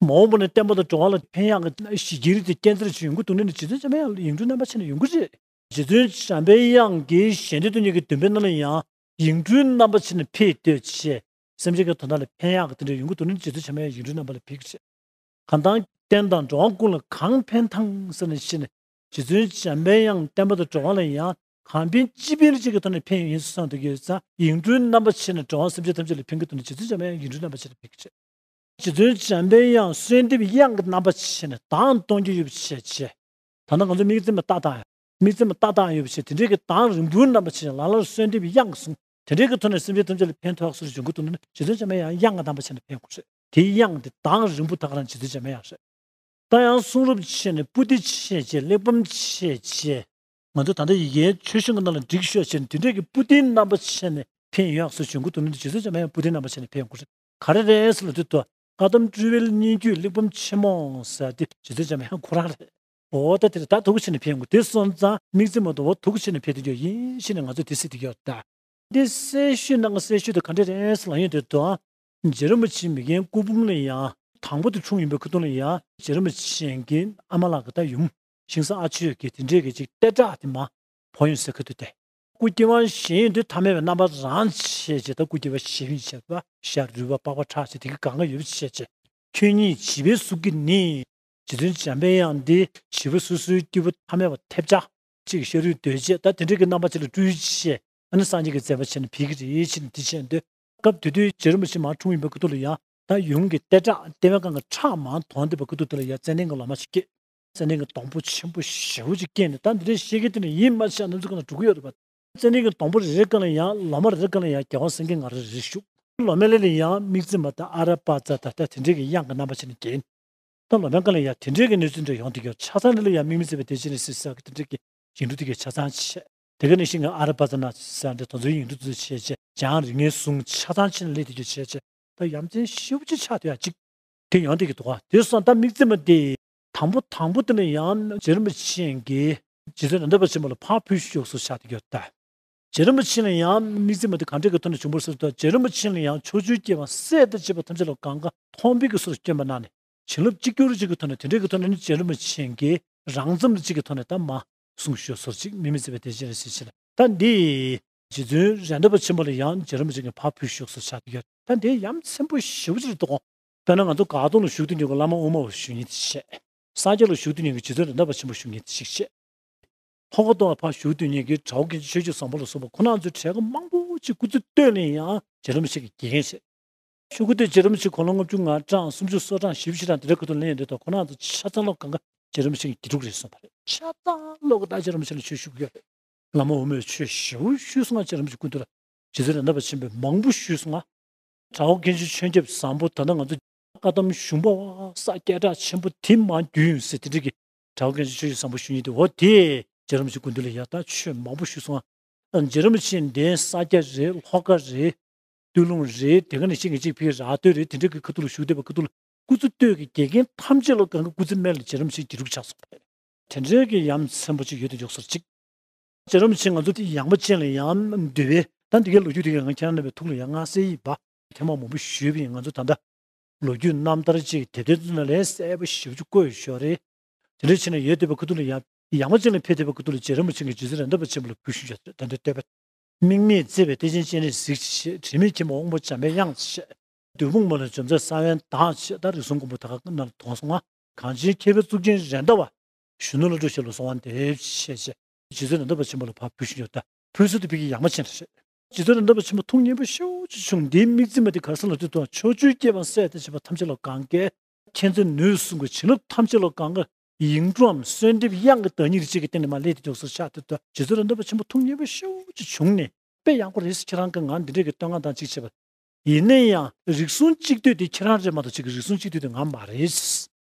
མ་འོངས་པ་ན་བསྟན་པ་དང་འགྲོ་བ་ལ་ཕན་ཡག་གི་གཞི་རྒྱལ་རིགས་དེ་སྐྱེད་མཛད་ཅིག་ཡོང་གི་འདུག་ནི་ནི་རྗེ་བཙུན་འཇམ་པའི་དབྱངས་ཡིག་འབྲུའི་རྣམ་པ་ཅན་ནས་ཡོང་གི་རེད། རྗེ་བཙུན་འཇམ་པའི་དབྱངས་ཀྱིས་གཞན་དོན་དུ་གཉེར་གྱི་འདུན་པའི་ནང་ལ་ཡང་ཡིག་འབྲུའི་རྣམ་པ་ཅན་ནས་ཕེབས་སྡོད་ཅེས། སེམས་ཅན་གྱི་དོན་དག་ལ་ཕན་ཡག་གི་དེ་འདྲ་ཡོང་གི་འདུག་ནི་རྗེ་བཙུན་འཇམ་པའི་དབྱངས་ཡིག་འབྲུའི་རྣམ་པ་ལ་ཕེབས་ཀྱི་རེད། གང་ལྟར་བསྟན་དང་འགྲོ་བ་ཀུན་ལ་གང་ཕན་ཐང་ཟེར་ནས་བཤད་ནས། རྗེ་བཙུན་འཇམ་པའི་དབྱངས་བསྟན་པ་དང་འགྲོ་བ་ལ་ཡང་གང་ཕན་ཅི་ཕན་ལ་ཅིག་གི་ཐོག་ནས་ཕན་ཡོན་སོང་དུ་ཡོད་ཙང་། ཡིག་འབྲུའི་རྣམ་པ་ཅན་ནས་འགྲོ་བ་སེམས་ཅན་ཐམས་ཅད་ལ་ཕན་གྱི་འདུག་ནས་རྗེ་བཙུན་འཇམ་པའི་དབྱངས་ཡིག་འབྲུའི་རྣམ་པ་ཅན་ལ་ཕན་གྱི་རེད། རྗེ་བཙུན་འཇམ་པའི་དབྱངས་གསོལ་འདེབས་དབྱངས་ཀྱི་རྣམ་པ་ཅན་ནས་གདངས་གཏོང་རྒྱུ་ཡོད་པ་བྱས་བྱས། ད་ནི་ང་ཚོ་དམིགས་བརྩེ་མ་ལྟ་སྟངས་ཡང་། དམིགས་བརྩེ་མ་ལྟ་སྟངས་ཡོད་པ་བྱས། དེ་འདྲའི་གི་གདངས་རིང་པོའི་རྣམ་པ་ཅན་ལ་ལར་གསོལ་འདེབས་དབྱངས་གསུངས། དེ་འདྲའི་གི་ཐོག་ནས་སེམས་ཅན་ཐམས་ཅད་ལ་ཕན་ཐོགས་སུ་འབྱུང་གི་འདུག་ན། རྗེ་བཙུན་འཇམ་པའི་དབྱངས་དབྱངས་ཀྱི་གདངས་པ་ཅན་ལ་ཕན་དགོས་རེད། དེའི་དབྱངས་དེ་གདངས་རིང་པོ་ད་ག་རང་རྗེ་བཙུན་འཇམ་པའི་དབྱངས་རེད། ད་ཡང་གསུང་རབ་ཆེ་ནས་པོ་ཏི་ཆེ་བྱས། གླེགས་བམ་ཆེ་བྱས། ང་ཚོ་ད་ལྟ་ཡི་གེའི་ཆོས་གཞུང་གི་ནང་ལ་བསྒྲིགས་ཤོག་ཅེས་དེ་འདྲའི་གི་པོ་ཏིའི་རྣམ་པ་ཆེ་ནས་ཕན་ཡོད་སུ་འབྱུང་གི་འདུག་ན། རྗེ་བཙུན་འཇམ་པའི་དབྱངས་པོ་ཏིའི་རྣམ་པ་ཆེ་ནས་ཕན་དགོས་རེད། ག་རེ་རེད་ཟེར་ལ་དུས་དུ་བཀའ་གདམས་སྤྲུལ་པའི་སྙན་བརྒྱུད་གླེགས་བམ་ཆེན་མོ་ཟེར་དེ་རྗེ་བཙུན་འཇམ་པའི་དབྱངས་ཁོ་རང་རེད། འོ་ད་དེ་ད་དུག་ཆེ་ནས་ཕན་དགོས། དེ་སོང་ཙང་དམིགས་བརྩེ་མ་དུ་འོ་དུག་ཆེ་ནས་ཕན་དེ་ཡོད་ཡིན་ཞེས་ནས་ང་ཚོས་དེ་སྲིད་དེ་ཡོད་ད། འདི་གསལ་ཤོས་ནང་གསལ་ཤོས་དེ་ག་འདྲ་རེད་ཟེར་ལ་ཡོད་དེ་དུ། རྗེ་རིན་པོ་ཆེ་མི་རྒན་སྐུ་འབུམ་ལ་ཡང་དང་པོ་དེ་འཁྲུངས་ཡིན་པའི་ཁ་ཐུག་ལ་ཡང་རྗེ་རིན་པོ་ཆེ་གི་ཨ་མ་ལགས་ཀྱི་ད་ཡུམ་ཞིང་ས་ཨ་ཆོས་ཀྱི་དེ་འདྲའི་གི་ཅིག་ལྟེ་བྲག་དེ་མ་བོ་ཡོང་ཟེར་ཁ་ཐུག་དེ། སྐུ་སྐྱེ་བ་གཞན་ཡོད་དུས་ཐ་མལ་པའི་རྣམ་པ་རང་བྱས་བྱས། ད་སྐུ་སྐྱེ་བ་གཞན་ཡོད་བྱས་པ་ཤ་རུས་པ་པགས་པ་ཁྲག་བྱས་དེ་གི་གང་ག་ཡོད་བྱས་བྱས། ཁྱོད་ཉིད་བྱིས་པའི་གཟུགས་ཀྱིས་ནི། རྗེ་བཙུན་འཇམ་པའི་དབྱངས་འདི་བྱིས་པ་སོ་སོའི་སྐྱེ་བོ་ཐ་མལ་པ་ཐེབས་ཆག་ཅིག་ཤ་རུས་གདོས་བཅས་ད་དེ་འདྲའི་གི་རྣམ་པ་ཅིག་ལ་སྤྲུལ་བྱས། ཨ་ནི་སངས་རྒྱས་ཀྱི་མཛད་པ་བྱས་ནས་ཕེབས་ཀྱི་རེད་ཅེས་ནས་དེ་བྱས་འདོད། སྐབས་དེ་དུས་རྗེ་རིན་པོ་ཆེ་མར་འཁྲུངས་ཡིན་པའི་ཁ་ཐུག་ལ་ཡང་ ད་ཡུམ་གྱི་ལྟེ་ཁྲག་ལྟེ་བའི་སྒང་གི་ཁྲག་མར་དོང་དེ་བ་ཀུ་ཏུ་དེ་ལ་ཡ་ཙན་དན་གྱི་ལོ་མ་ཞིག་སྐྱེས། ཙན་དན་གྱི་སྡོང་པོ་ཆེན་པོ་ཞེ་པོ་ཅིག་སྐྱེས་ནས། ད་འདི་འདྲའི་བཤད་ཀྱི་དེ་ནི་ཡིད་མ་ཆེས་ན་ཚོ་ཁ་ན་འགྲོ་གི་ཡོད་རེད་པ། ཙན་དན་གྱི་སྡོང་པོ་རེ་རེ་སྒང་ལ་ཡང་ལོ་མ་རེ་རེ་སྒང་ལ་ཡང་རྒྱལ་བ་སེང་གེ་ང་རོ་རེ་རེ་བཞུགས། ལོ་མའི་ཀླད་ལ་ཡང་དམིགས་བརྩེ་མ་དང་ཨ་ར་པ་ཙ་ད་ད་དེ་འདྲའི་གི་དབྱངས་ཀྱི་རྣམ་པ་བྱས་ནས་བརྒྱན། ད་ལོ་མའི་སྒང་ལ་ཡང་དེ་འདྲའི་གི་གནས་ཚུལ་འདྲ་ཡོང་དུས་ཀྱང་ཆ་ཚང་ལ་ཡང་དམིགས་མེད་བརྩེ་བའི་བདེ་ཆེན་ནས་སྲིད་ས་གི་དེ་འདྲའི་གི་ཡིག་འབྲུ་དེ་གའི་ཆ་ཚང་བྱས། དེ་ག་ནང་བཞིན་གྱི་ཨ་ར་པ་ཙ་ན་ཟེར་འདྲ་དེ་ཚོའི་ཡིག་འབྲུ་དེ་ཚོ་བྱས་བྱས། འཇམ་རིགས་ལྔའི་གཟུངས་ཆ་ཚང་ཕྱིན་ལས་དེ་ཚོ་བྱས་བྱས། ད་ཡ་མཚན་ཞེ་པོ་ཅིག་ཆགས་ཐུབ་ཡ་ཅིག་དེ་ཡོང་དེ་གི་འདུག་ག་དེ་སོང་ད་དམིགས་བརྩེ་མ་དེ་དང་པོ་དང་པོ་དེ་ནས་ཡང་རྗེ་རིན་པོ་ཆེ་གིས་རྗེ་བཙུན་རེད་མདའ་བ་ཆེན་པོ་ལ་ཕར་ཕུལ་ཞུས་སོ་ཆགས་དེ་གི་ད། རྗེ་རིན་པོ་ཆེ་ལ་ཡང་དམིགས་བརྩེ་མ་དེ་གང་འདྲ་གི་ཐོག་ནས་བྱུང་བ་རེད་ཟེར་ན། རྗེ་རིན་པོ་ཆེ་ལ་ཡང་ཕྱོགས་བཅུའི་སྐྱེ་བ་སྲས་དང་བཅས་པ་ཐམས་ཅད་ལ་གང་ག་མཐོང་བའི་གི་ཚུལ་སྐྱོན་པ་གནང་ནས། བྱིན་རླབས་གཅིག་གྱུར་ཅིག་གི་ཐོག་ནས་དེ་འདྲའི་གི་ཐོག་ནས་ནི་རྗེ་རིན་པོ་ཆེ་གིས་རང་ཙམ་ཅིག་གི་ཐོག་ནས་ད་མར་གསུངས་ཞུས་སོ་ཅིག་དམིགས་མེད་བརྩེ་བའི་བདེ་ཆེན་རེད་ཟེར་ཕྱིར། ད་འདི་རྗེ་བཙུན་རེད་མདའ་བ་ཆེན་པོ་ལ་ཡང་རྗེ་རིན་པོ་ཆེ་གིས་ཕར་ཕུལ་ཞུས་སོ་ཆགས་ཀྱི་ཡོད། ད་འདི་ཡ་མཚན་པོ་ཞེ་པོ་ཅིག་རེད་འདུག་གོ་དཔེར་ན་ང་ཚོ་སྒར་རྡོ་ལ་བཞུགས་དུས་ཉིད་ཀྱི་བླ་མ་དབུ་མ་པ་བཞུགས་མཁན་དེ་བྱས། ས་སྐྱ་ལ་བཞུགས་དུས་ཉིད་ཀྱི་རྗེ་བཙུན་རེད་མདའ་བ་ཆེན་པོ་བཞུགས་མཁན་དེ་གཅིག་བྱས། ལྷོ་ཁ་གཏོང་བ་ཕར་བཞུགས་དུས་ཉིད་ཀྱི་དགྲ་བོ་མཁན་ཆེན་ཆོས་སྐྱོང་བཟང་པོ་ལ་སོགས་པ་ཁོང་རྣམ་ཚོའི་གྲས་ཀ་མང་པོ་ཅིག་སྐུ་ཚེ་སྟོད་ལ་ཡང་རྗེ་རིན་པོ་ཆེ་གིས་དགེ་རྒན་བྱས། ཤོག་གུ་དེ་རྗེ་རིན་པོ་ཆེ་དགུང་ལོ་ལྔ་བཅུ་ང་གྲངས་སུམ་ཅུ་སོ་གྲངས་བཞི་བཅུ་ཞེ་གྲངས་དེ་འདྲ་ཁུ་ཐུག་ལེན་ཡོད་འདུག་ཁོང་རྣམ་ཚོ་ཆ་ཚང་ལོ་གང་ག་རྗེ་རིན་པོ་ཆེ་གི་དགེ་ཕྲུག་རེད་གསུངས་པ་རེད། ཆ་ཚང་ལོ་ག་ད་རྗེ་རིན་པོ་ཆེ་ལ་ཆོས་ཞུ་གི་ཡོད་རེད། བླ་མ་དབུ་མའི་ཆོས་ཞེ་པོ་ཞུས་སོང་ང་། རྗེ་རིན་པོ་ཆེ་སྐུ་མདུན་ལ་རྗེ་བཙུན་རེད་མདའ་བ་ཆེན་པོས་མང་པོ་ཞུས་སོང་ང་། གྲྭ་པ་མཁན་ཆེན་ཆོས་སྐྱབས་བཟང་པོ་ད་ལྟ་ང་ཚོ་བཀའ་གདམས་གཞུང་པ་བ་ས་སྐད་གྲགས་ཆེན་པོ་དེ་མར་བརྒྱུད་ཡོང་ཟེར་དེ་འདྲ་གི་གྲྭ་པ་མཁན་ཆེན་ཆོས་སྐྱབས་བཟང་པོ་ཞུ་མཁན་དེ་འོ་དེས་རྗེ་རིན་པོ་ཆེ་སྐུ་མདུན་ལ་ཡ་ད་ཆོས་མང་པོ་ཞུས་སོང་ང་། རྗེ་རིན་པོ་ཆེ་འདི་ས་སྐྱ་རེད། ལྷོ་ཁ་རེད། སྟོད་ལུང་རེད། དེ་ག་ནང་བཞིན་གྱི་གཅིག་ཕ་གིའི་ར་སྟོད་རེད། དེ་འདྲ་གི་ཁ་ཐུག་ལ་བཞུགས་བསྡད་པ་ཁ་ཐུག་ལ་སྐུ་ཚེ་སྟོད་ཀྱི་དགེ་རྒན་ཐམས་ཅད་ལ་གང་ག་སྐུ་ཚེ་སྨད་ལ་རྗེ་རིན་པོ་ཆེ་དགེ་ཕྲུག་ཆགས་སོང་བ་རེད། དེ་འདྲའི་གི་ཡ་མཚན་པོ་ཅིག་ཡོད་དུ་འཇུག་སོར་ཅིག་རྗེ་རིན་པོ་ཆེ་ང་ཚོ་དེ་ཡངས་པ་ཅན་ལ་ཡང་འདུལ་བའི་ད་འདི་གའི་ལོ་རྒྱུས་དེ་གའི་ང་ཁྱེད་རང་རྣམ་པའི་ཐུགས་ལ་ཡང་མངའ་གསལ་ཡིན་པ། ཐེངས་མ་མང་པོ་ཞུས་པ་ཡིན། ང་ཚོ་ད་ལྟ་ལོ་རྒྱུས་རྣམ་ཐར་ཅིག་དེབ་ཐེར་ཚོ་ནང་ལས་གསལ་པོ་ཞེ་པོ་ཅིག་བཀོད་ཡོད་ཞོར་རེད། དེ་འདྲ་བྱས་ནས་ཡོད་བསྡད་པའི་ཁ་ཐུག་ལ་ཡང་ཡངས་པ་ཅན་ལ་ཕེབས་བསྡད་པའི་ཁ་ཐུག་ལ་རྗེ་རིན་པོ་ཆེ་གིས་རྗེ་བཙུན་རེད་མདའ་བ་ཆེན་པོ་ལ་གུས་ཞུ་ཡོད་རེད། ད་ལྟའི་བསྟོད་པ། དམིགས་མེད་བརྩེ་བའི་གཏེར་ཆེན་སྤྱན་རས་གཟིགས་ཞེས། དྲི་མེད་མཁྱེན་པ་དབང་པོ་འཇམ་པའི་དབྱངས་ཞེས། བདུད་དཔུང་མ་ལུས་འཇོམས་མཛད་ས་བོན་དང་ཞེས། ད་རིགས་གསུམ་མགོན་པོ་ད་ག་ནང་ལ་དོན་སོང་ང་། གངས་ཅན་མཁས་པའི་གཙུག་རྒྱན་རེད་མདའ་བ། གཞོན་ནུ་བློ་གྲོས་ཞབས་ལ་གསོལ་བ་འདེབས་ཞེས་བྱས། རྗེ་བཙུན་རེད་མདའ་བ་ཆེན་པོ་ལ་ཕར་ཕུལ་བཞིན་ཡོད། ད་ཕུལ་ཚུལ་དེ་ཕ་གིའི་ཡངས་པ་ཅན་རེད། རྗེ་བཙུན་རེད་མདའ་བ་ཆེན་པོ་ཐུགས་མཉེས་པོ་ཞེ་པོ་ཅིག་བྱུང་། འདིའི་དམིགས་བརྩེ་མ་དེ་ག་རེ་ཟེར་ལབ་དུས་དང་ཕྱོགས་བཅུའི་སྐྱེ་བ་སྲས་དང་བཅས་པ་ཐམས་ཅད་ལ་གང་གའི་མཁྱེན་བརྩེ་ནུས་གསུམ་གྱི་བྱིན་རླབས་ཐམས་ཅད་ལ་གང་ག་ཡིག་འབྲུའམ་གསོལ་འདེབས་དབྱངས་ཀྱི་བདག་ཉིད་ཅིག་གི་སྟེང་ནས་མར་སླེབས་ཏེ་འཇོག་སོར་ཆགས་ཏེ། ད་རྗེ་བཙུན་རེད་མདའ་བ་ཆེན་པོ་ཐུགས་མཉེས་པོ་ཞེ་པོ་ཅིག་བྱུང་ནས་དཔེ་ཡག་པོ་རེད། ཁྱེད་རང་གིས་ང་འདི་འདྲས་ཀྱི་བསྟོད་བསྔགས་དང་ཅིག་བྱས་པ། ཡིན་ན་ཡང་རིགས་གསུམ་གཅིག་བསྡུས་དེ་ཁྱེད་རང་རེད་མ་གཏོགས་ཅིག་གི་རིགས་གསུམ་གཅིག་བསྡུས་དེ་ང་མ་རེད། རིགས་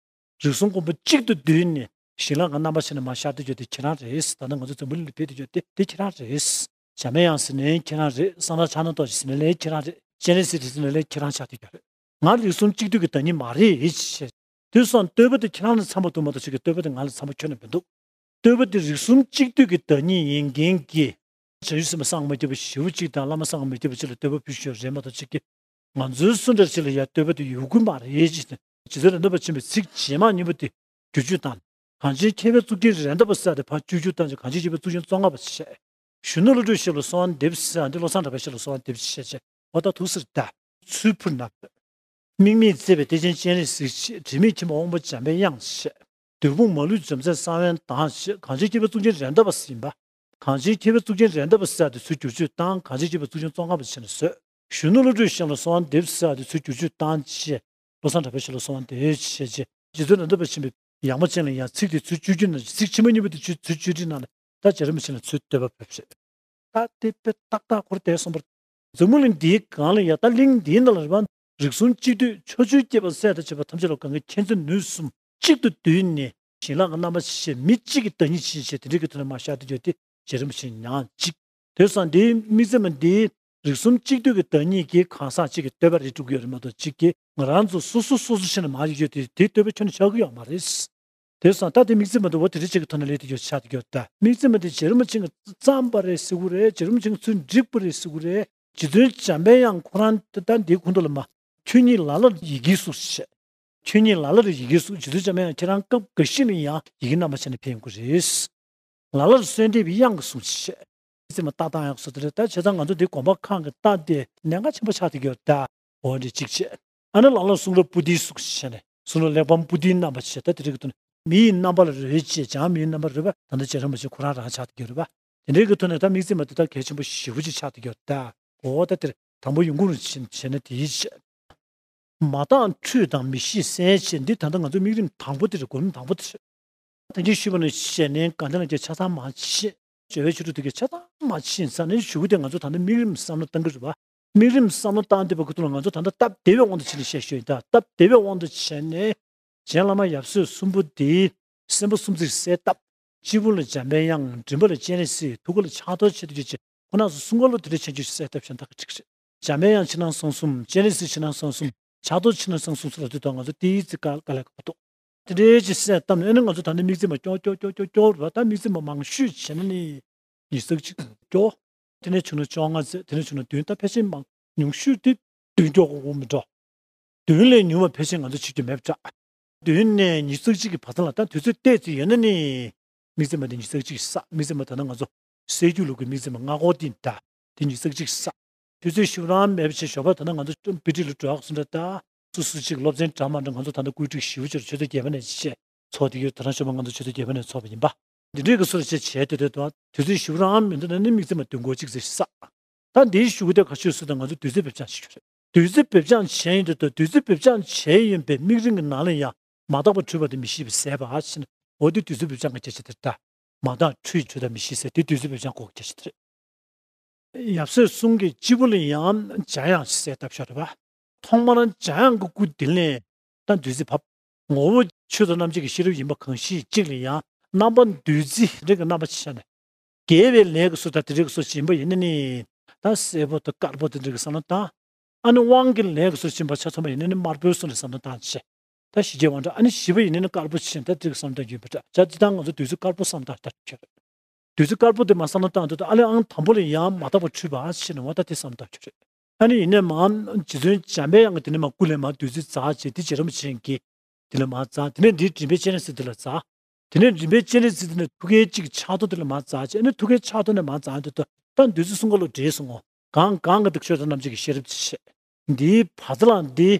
གསུམ་མགོན་པོ་གཅིག་ཏུ་བསྡུས་ནས་ཞིང་ལྷ་གི་རྣམ་པ་ཞིག་ནས་མར་ཤར་དུ་གྱུར་དེ་ཁྱེད་རང་རེད། ད་ལྟ་ང་ཚོ་འཛམ་བུ་གླིང་ལ་ཕེབས་དུ་གྱུར་དེ་དེ་ཁྱེད་རང་རེད། འཇམ་དབྱངས་ཟེར་ནའི་ཁྱེད་རང་རེད། གསང་བདག་ཕྱག་ན་རྡོ་རྗེ་ཟེར་ནའི་ཁྱེད་རང་རེད། སྤྱན་རས་གཟིགས་ཟེར་ནའི་ཁྱེད་རང་ཆགས་དུ་གྱུར་རེད། ང་རིགས་གསུམ་གཅིག་བསྡུས་ཀྱི་བདག་ཉིད་མ་རེད་ཞེས། དུས་སང་བསྟོད་པ་དེ་ཁྱེད་རང་ལ་འཚམ་པ་འདུག་མ་གཏོགས་ཅིག་གི་བསྟོད་པ་དེ་ང་ལ་འཚམ་པ་ཁྱོན་ནས་མི་འདུག་བསྟོད་པ་དེ་རིགས་གསུམ་གཅིག་བསྡུས་ཀྱི་བདག་ཉིད་ཡིན་མཁན་གྱི་བྱང་ཆུབ་སེམས་དཔའ་སངས་རྒྱས་མ་ཁྱབ་པ་ཞེ་པོ་གཅིག་དང་བླ་མ་སངས་རྒྱས་མ་ཁྱབ་པ་གཅིག་ལ་བསྟོད་པ་ཕུལ་ཞུ་རེད་མ་གཏོགས་ཅིག་གི། ང་ཚོའི་སུ་འདྲ་ཞིག་ལ་ཡང་བསྟོད་པ་དེ་ཡོད་ཀྱི་མ་རེད་ཅེས། རྗེ་བཙུན་རེད་མདའ་བ་ཆེན་པོའི་ཚིག་རྗེས་མ་གཉིས་པོ་དེ་བསྒྱུར་བཅོས་བཏང་། གངས་ཅན་མཁས་པའི་གཙུག་རྒྱན་རེད་མདའ་བ་ཟེར་དེ་ཕར་བསྒྱུར་བཅོས་བཏང་། གངས་ཅན་མཁས་པའི་གཙུག་རྒྱན་བཅོ་ལྔ་པ་ཞེས། གཞོན་ནུ་བློ་གྲོས་ཞབས་ལ་གསོལ་བ་འདེབས་ཟེར་འདི་བློ་བཟང་གྲགས་པའི་ཞབས་ལ་གསོལ་བ་འདེབས་ཞེས་བྱས། འོ་ད་ཐུགས་སུ་ད་ཚུར་ཕུལ་ན། དམིགས་མེད་བརྩེ་བའི་གཏེར་ཆེན་སྤྱན་རས་གཟིགས་ཞེས། དྲི་མེད་མཁྱེན་པ་དབང་པོ་འཇམ་པའི་དབྱངས་ཞེས། བདུད་དཔུང་མ་ལུས་འཇོམས་མཛད་ས་བོན་དང་ཞེས། གངས་ཅན་མཁས་པའི་གཙུག་རྒྱན་རེད་མདའ་བ་ཟེར་ཡིན་པ། གངས་ཅན་མཁས་པའི་གཙུག་རྒྱན་རེད་མདའ་བ་ཟེར་དེ་ཚུར་བསྒྱུར་བཅོས་བཏང་། གངས་ཅན་མཁས་པའི་གཙུག་རྒྱན་བཅོ་ལྔ་པ་བྱས་ནས་བཟོས། གཞོན་ནུ་བློ་གྲོས་ཞབས་ལ་གསོལ་བ་འདེབས་ཟེར་དེ་ཚུར་བསྒྱུར་བཅོས་བཏང་ཞེས། བློ་བཟང་གྲགས་པའི་ཞབས་ལ་གསོལ་བ་འདེབས་ཞེས་བྱས། རྗེ་བཙུན་རེད་མདའ་བ་ཆེན་པོས་ཡངས་པ་ཅན་ལ་ཡང་ཚིག་དེ་ཚུར་བསྒྱུར་བཅོས་གནང་། ཚིག་ཕྱི་མ་གཉིས་པོ་དེ་ཚུར་ཚུར་བསྒྱུར་བཅོས་གནང་ནས་ད་རྗེ་རིན་པོ་ཆེ་ལ་ཚུར་བསྟོད་པ་ཕེབས་ཤིག་ད་དེ་དཔེ་ཏག་ཏག་ཁོར་བསྡད་སོང་བར། འཛམ་བུ་གླིང་འདིའི་སྒང་ལ་ཡ་ད་གླིང་འདིའི་ནང་ལ་རེད་པ། རིགས་གསུམ་གཅིག་བསྡུས་ཕྱོགས་བཅུའི་སྐྱེ་བ་སྲས་དང་བཅས་པ་ཐམས་ཅད་ལ་གང་གི་མཁྱེན་བརྩེ་ནུས་གསུམ་གཅིག་ཏུ་བསྡུས་ནས་ཞིང་ལྷ་གི་རྣམ་པ་ཞེས་མི་གཅིག་གི་བདག་ཉིད་ཅིག་ཞེས་དེ་འདྲའི་གི་ཐོག་ནས་མར་ཤར་དུ་གྱུར་ཏེ་རྗེ་རིན་པོ་ཆེ་ཉག་གཅིག་དེ་སང་འདིའི་དམིགས་བརྩེ་མ་འདིའི་རིགས་གསུམ་གཅིག་བསྡུས་ཀྱི་བདག་ཉིད་ཀྱི་གང་ཟག་གཅིག་གི་བསྟོད་པ་རེད་སྒྲུབ་ཀྱི་ཡོད་རེད་མ་གཏོགས་གཅིག་གིས་ང་རང་ཚོ་སོ་སོ་སོ་སོ་བྱས་ནས་མར་ཡོད་དེ་དེའི་བསྟོད་པ་ཁྱོན་ནས་ཆགས་ཀྱི་ཡོད་མ་རེད། དེ་སང་ད་དེ་དམིགས་བརྩེ་མ་དེ་འོ་དེ་འདྲ་ཅིག་གི་ཐོག་ནས་སླེབས་དེ་ཡོད་ཆགས་དེ་ཡོད། ད་དམིགས་བརྩེ་མ་དེ་རྗེ་རིན་པོ་ཆེ་གིས་བརྩམས་པ་རེད་ཟེར་གྱི་རེད། རྗེ་རིན་པོ་ཆེ་གིས་ཚུར་བསྒྲིགས་པ་རེད་ཟེར་གྱི་རེད། རྗེ་བཙུན་འཇམ་པའི་དབྱངས་ཁོ་རང་ད་འདིའི་ཁུངས་ཐུག་ལ་མ། ཆོས་ཉིད་ལ་ལར་ཡི་གེའི་གཟུགས་བྱས། ཆོས་ཉིད་ལ་ལར་ཡི་གེའི་གཟུགས། རྗེ་བཙུན་འཇམ་དབྱངས་ཁྱེད་རང་སྐབས་འགའ་ཞིག་ནས་ཡང་ཡི་གེ་རྣམ་པ་བྱས་ནས་ཕེབས་ཡོང་གི་རེད། ལ་ལར་གསོལ་འདེབས་དབྱངས་ཀྱི་གཟུགས་བྱས། ཙེ་མ་ཏག་ཏག་ཡག་སོ་དེ་རེད། ད་བྱས་ཙང་ང་ཚོ་འདི་དགོན་པ་ཁག་གི་རྟགས་དེ་གནད་འགག་ཆེན་པོ་ཆགས་བསྡད་ཀྱི་ཡོད་ད། འོ་འདི་གཅིག་བྱས། ཨ་ནི་ལ་ལར་གསུང་རབ་པོ་ཏིའི་གཟུགས་བྱས་ནས་གསུང་རབ་གླེགས་བམ་པོ་ཏིའི་རྣམ་པ་བྱས། ད་དེ་རིགས་ཀྱི་ཐོག་ནས་མི་ཡི་རྣམ་པ་ལ་རོལ་ཅེས། བྱམས་མི་ཡི་རྣམ་པ་རོལ་པ་ད་ལྟ་རྗེ་རིན་པོ་ཆེ་ཁོ་རང་རང་ཆགས་བསྡད་ཀྱི་ཡོད་རེད་པ། དེ་འདྲའི་གི་ཐོག་ནས་ད་དམིགས་བརྩེ་མ་དེ་ད་གལ་ཆེན་པོ་ཞེ་པོ་ཅིག་ཆགས་བསྡད་ཀྱི་ཡོད་ད། འོ་ད་དེར་དང་པོ་ཡོང་ཁུངས་བྱས་ན་དེའི་བྱས། མ་དག་འཁྲུལ་དང་མི་ཤེས་གསལ་བྱེད། འདི་ད་ལྟ་ང་ཚོ་དམིགས་རིམ་དང་པོ་དེ་རེད། གོ་རིམ་དང་པོ་དེ་རེད། ད་གིན་ཞུས་པ་ནང་བཞིན་ནས་དགའ་ལྡན་ལྷ་བརྒྱ་ཆ་ཚང་མ་ཤེས། སྦྱོར་བའི་ཆོ་འཕྲུལ་དེ་གའི་ཆ་ཚང་མ་ཤེས་ཙང་ནས་གཞུག་གུ་དེ་ང་ཚོ་ད་ལྟ་དམིགས་རིམ་བསམ་བློ་བཏང་གི་རེད་བ། དམིགས་རིམ་བསམ་བློ་བཏང་བསྡད་པ་ཁུ་ཐུག་ལ་ང་ཚོ་ད་ལྟ་སྟབས་བདེ་བའི་དབང་དུ་བྱས་ནས་བཤད་ཤོད་ཡིན། ད་སྟབས་བདེ་བའི་དབང་དུ་བྱས་ནས་རྗེ་བླ་མ་ཡབ་སྲས་གསུམ་པོ་དེའི་སེམས་པ་གསུམ་ཚིག་གསལ་བཏབ། སྤྱི་བོ་ལ་འཇམ་པའི་དབྱངས། མགྲིན་པ་ལ་སྤྱན་རས་གཟིགས། ཐུགས་ཀ་ལ་ཕྱག་རྡོར་ཆེ་བསྟོད་ཅེས་བྱས། ཁོ་རང་ཚོ་གསུང་ག་ལོ་དེ་འདྲའི་ཆེན་ཆུང་ཞིག་གསལ་བཏབ་བཞག་ན་ད་ག་འགྲིག་གི་རེད། འཇམ་དཔལ་དབྱངས་ཕྱི་ནང་གསང་གསུམ། སྤྱན་རས་གཟིགས་ཕྱི་ནང་གསང་གསུམ། ཕྱག་རྡོར་ཕྱི་ནང་གསང་གསུམ་སོགས་ལ་དུས་དང་ང་ཚོ་དེའི་ཚིག་དཀའ་དཀའ་ལས་ཁག་པོ་འདུག་དེ་འདྲའི་ཅིག་གསལ་བཏབ་ནས་ཨ་ནི་ང་ཚོ་ད་ནི་དམིགས་བརྩེ་མ་ཀྱོག་ཀྱོག་ཀྱོག་ཀྱོག་ཀྱོག་རུ་བ། ད་དམིགས་བརྩེ་མ་མང་ཤོས་བྱས་ན་ནི་ཉི་ཤུ་རྩ་གཅིག་ཀྱོག་དེ་ནས་བྱུང་ན་བཅོ་ལྔ་ཙམ། དེ་ནས་བྱུང་ན་བདུན། ད་ཕལ་ཆེར་མང་ཉུང་ཤོས་དེ་བདུན་ཀྱོག་གོ་མི་འགྲོ། བདུན་ལས་ཉུང་བ་ཕལ་ཆེར་ང་ཚོ་བྱེད་རྒྱུ་མེད་པ་འདྲ། བདུན་ནས་ཉི་ཤུ་རྩ་གཅིག་གི་བར་མཚམས་ལ་ད་དུས་ཚོད་ཏོག་ཙམ་ཡོད་ན་ནི། དམིགས་བརྩེ་མ་དེ་ཉི་ཤུ་རྩ་གཅིག་བསགས། དམིགས་བརྩེ་མ་ད་ལྟ་ང་ཚོ་སེལ་རྒྱུ་ལུགས་ཀྱི་དམིགས་བརྩེ་མ་སྔ་གོ་དེ་འདྲ། དེ་ཉི་ཤུ་རྩ་གཅིག་བསགས། དུས་ཚོད་ཞིབ་རང་མེད་པ་བྱས་ཞོགས་པ་ད་ལྟ་ང་ཚོ་ཅུང་དཔེ་ཁྲིད་ལ་འགྲོ་ཡག་སུ་འདྲ། ད་སུ་སུ་གཅིག་སློབ་ཚན་འདྲ་མ་འདྲ་ང་ཚོ་ད་ལྟ་བཀོད་སྒྲིག་ཞིབ་བྱས་ཆུ་ཚོད་བརྒྱད་པ་ནས་བྱས་ཚོགས་དེ་ཡོད། ད་རང་ཞོགས་པ་ང་ཚོ་ཆུ་ཚོད་བརྒྱད་པ་ནས་ཚོགས་པ་ཡིན་པ། འདི་འདྲའི་གི་སུ་ར་བྱས་བྱས་དེ་དེ་དང་དུས་ཚོད་ཞིབ་རང་མི་འདུག་ན་ནི་དམིགས་བརྩེ་མ་བདུན་གོ་གཅིག་ཙམ་བསགས། ད་འདིའི་གཞུག་གུ་དེ་ག་ཤོད་སུ་དང་ང་ཚོ་དུས་ཚོད་བེད་སྤྱང་བྱེད་རྒྱུ་རེད། དུས་ཚོད་བེད་སྤྱང་བྱས་ཡིན་དུས་དུས་ཚོད་བེད་སྤྱང་བྱས་ཡིན་པའི་དམིགས་རིམ་གྱི་ནང་ལ་ཡང་མ་དག་པ་འཁྲུལ་པ་དེ་མི་ཤེས་པས་ཟད་པ་ཞེས་ནས། འོ་དེ་དུས་ཚོད་བེད་སྤྱང་གི་སྐད་ཆ་དེ་རེད་ད། མ་དག་འཁྲུལ་འཁྲུལ་དང་མི་ཤེས་ཟད་དེ་དུས་ཚོད་བེད་སྤྱང་གོ་གི་སྐད་ཆ་དེ་རེད། ཡབ་སྲས་གསུམ་གྱི་སྤྱི་བོ་ལ་ཡང་འཇམ་དབྱངས་ཤིག་གསལ་བཏབ་ཤོག་རེད་པ། ཐོག་མར་འཇམ་དབྱངས་ཀྱི་སྐུ་དེ་ལས་ད་བདུད་རྩི་བབས། ངོ་བོ་ཆོས་དང་རྣམ་འབྱེད་ཀྱི་ཤེས་རབ་ཡིན་པ་གང་ཞིག་གཅིག་ལ་ཡང་རྣམ་པ་བདུད་རྩི་རིགས་ཀྱི་རྣམ་པ་ཆ་ནས། དགེ་བའི་ལས་ཀྱི་སོ་ད་དེ་རིགས་སོ་ཞིག་ཡིན་པ་ཡིན་ན་ནི། ད་སེར་པོ་དང་དཀར་པོ་དེ་འདྲ་གི་བསམ་བློ་བཏང་། ཨ་ནི་དབང་གི་ལས་ཀྱི་སོ་ཞིག་ཡིན་པ་ཆ་མཚོན་པ་ཡིན་ན་ནི་དམར་པོའི་སོ་ནས་བསམ་བློ་བཏང་བྱས། ད་ཞི་རྒྱས་དབང་དྲག་ཨ་ནི་ཞི་བ་ཡིན་ན་ནི་དཀར་པོ་ཆེ་ད་དེ་རིགས་བསམ་བློ་བཏང་རྒྱུ་ཡིན་པ་འདྲ། བྱས་ཙང་ང་ཚོ་བདུད་རྩི་དཀར་པོ་བསམ་བློ་བཏང་ད་ཁྱོད། བདུད་རྩི་དཀར་པོ་དེ་མར་བསམ་བློ་བཏང་དུས་ད་ཨ་ལས་ཨང་དང་པོ་ལ་ཡང་མ་དག་པ་འཁྲུལ་པ་ཞེས་ནས་འོ་ད་དེ་བསམ་བློ་བཏང་ཁྱོད་རེད། ཨ་ནི་ཡིན་ནའི་མར་རྗེ་བཙུན་འཇམ་པའི་དབྱངས་ཀྱི་དེ་ནས་མར་སྐུ་ལས་མར་བདུད་རྩི་འཛག་བྱས་དེ་རྗེ་རིན་པོ་ཆེ་གི་དེ་ལས་མར་འཛག་དེ་ནས་འདིའི་མགྲིན་པའི་སྤྱན་རས་གཟིགས་དེ་ལ་འཛག་དེ་ནས་མགྲིན་པའི་སྤྱན་རས་གཟིགས་དེ་ནས་ཐུགས་ཀའི་གཅིག་ཕྱག་རྡོར་དེ་ལ་མར་འཛག་བྱས། ཨ་ནི་ཐུགས་ཀའི་ཕྱག་རྡོར་ནས་མར་འཛག་དུས་ད་བདུད་རྩི་གསུམ་ཀ་ལོ་འདྲེས་སོང་ངོ་། གང་གང་གི་འདུག་ཆོས་དང་རྣམ་འབྱེད་ཀྱི་ཤེས་རབ་ཅིག་བྱས། འདིའི་བར་མཚམས་ལ་འདི།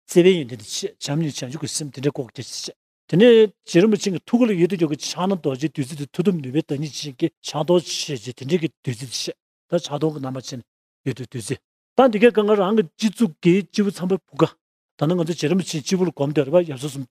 བརྩེ་བའི་ཡོན་ཏན་དེ་ཆེ། བྱམས་སྙིང་བྱང་ཆུབ་ཀྱི་སེམས་དེ་འདྲའི་ལྐོག་གྱུར་ཅིག་བྱས། དེ་ནས་རྗེ་རིན་པོ་ཆེ་གི་ཐུགས་ཀ་ལ་ཡོད་དུ་ཡོད་ཀྱི་ཕྱག་ན་རྡོ་རྗེའི་བདུད་རྩི་དེ་མཐུ་སྟོབས་ནུས་པའི་བདག་ཉིད་ཅན་གྱི་ཕྱག་རྡོར་ཆེ་ཅེས་དེ་འདྲའི་གི་བདུད་རྩི་དེ་བཤད། ད་ཕྱག་རྡོར་གྱི་རྣམ་པ་ཅན་ཡོད་དུ་བདུད་རྩི། ད་འདི་གའི་སྒང་ག་རང་གི་སྤྱི་གཙུག་གི་སྤྱི་བོ་མཚམས་པའི་བུ་ག་ད་ནི་ང་ཚོ་རྗེ་རིན་པོ་ཆེ་སྤྱི་བོ་ལ་བསྒོམ་བསྡད་རེད་པ། ཡབ་སྲས་གསུམ།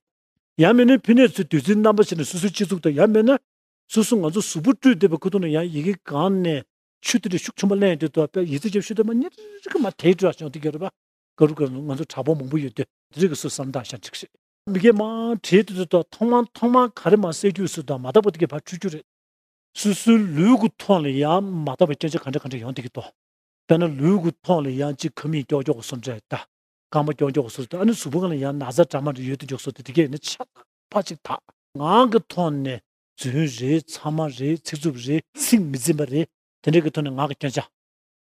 ཡང་མིན་ན་ཕི་ནས་ཚུར་བདུད་རྩིའི་རྣམ་པ་བྱས་ནས་སོ་སོའི་སྤྱི་གཙུག་དང་། ཡང་མིན་ན་སོ་སོ་ང་ཚོ་གཟུགས་པོ་སྤྲུལ་བསྡད་པའི་ཁུ་ཐུག་ནས་ཡང་ཡི་གེ་སྒང་ནས་ཆུ་དེ་འདྲ་ཤུགས་ཆེན་པོ་ལེན་དུས་ད་དཔེ་ཡི་ཙི་རྒྱབ་ཤུ་དེ་མ་གཉེར་གི་མ་དེའི་འགྲོ་བྱུང་དེ་ག་རེད་པ། ག་རུ་ག་རུ་ང་ཚོ་དྲག་པོ་མང་པོ་ཡོད་དུས་དེ་རིགས་ཀྱི་སོ་བསམ་བཏང་བཞག་འགྲིག་ཤེས། མི་སྐད་མང་བྲིས་དུས་དུ་ཐོག་མར་ཐོག་མར་ག་རེ་མ་གསལ་རྒྱུ་སུ་དང་མ་དག་པ་དེ་གས་ཕར་འཁྲུལ་རྒྱུ་རེད། སོ་སོའི་ལུས་ཀྱི་ཐོག་ལ་ཡང་མ་དག་པའི་སྐྱོན་ཆ་ག་འདྲ་ག་འདྲ་ཡོང་དེ་གི་དོ། དཔེར་ན་ལུས་ཀྱི་ཐོག་ལ་ཡང་གཅིག་ཁ་མིག་ཀྱོག་ཀྱོག་གི་སོ་འདྲ་ད། རྐང་པ་ཀྱོག་ཀྱོག་གི་སོ་འདྲ་ད། ཨ་ནི་གཟུགས་པོ་སྒང་ལ་ཡང་ན་ཚ་འདྲ་མ་འདྲ་ཡོད་དེ་ཀྱོག་སོ་དེ་དེ་གས་ནི་ཆ་ཚང་ཕ་གཅིག་ད། ངག་གི་ཐོག་ནས་རྫུན་རེད། མཚམས་མ་རེད། ཚིག་རྩུབ་རེད། ཚིག་མི་འཛིན་པ་རེད། དེ་འདྲ་གི་ཐོག་ནས་ངག་གི་སྐྱོན་ཆ།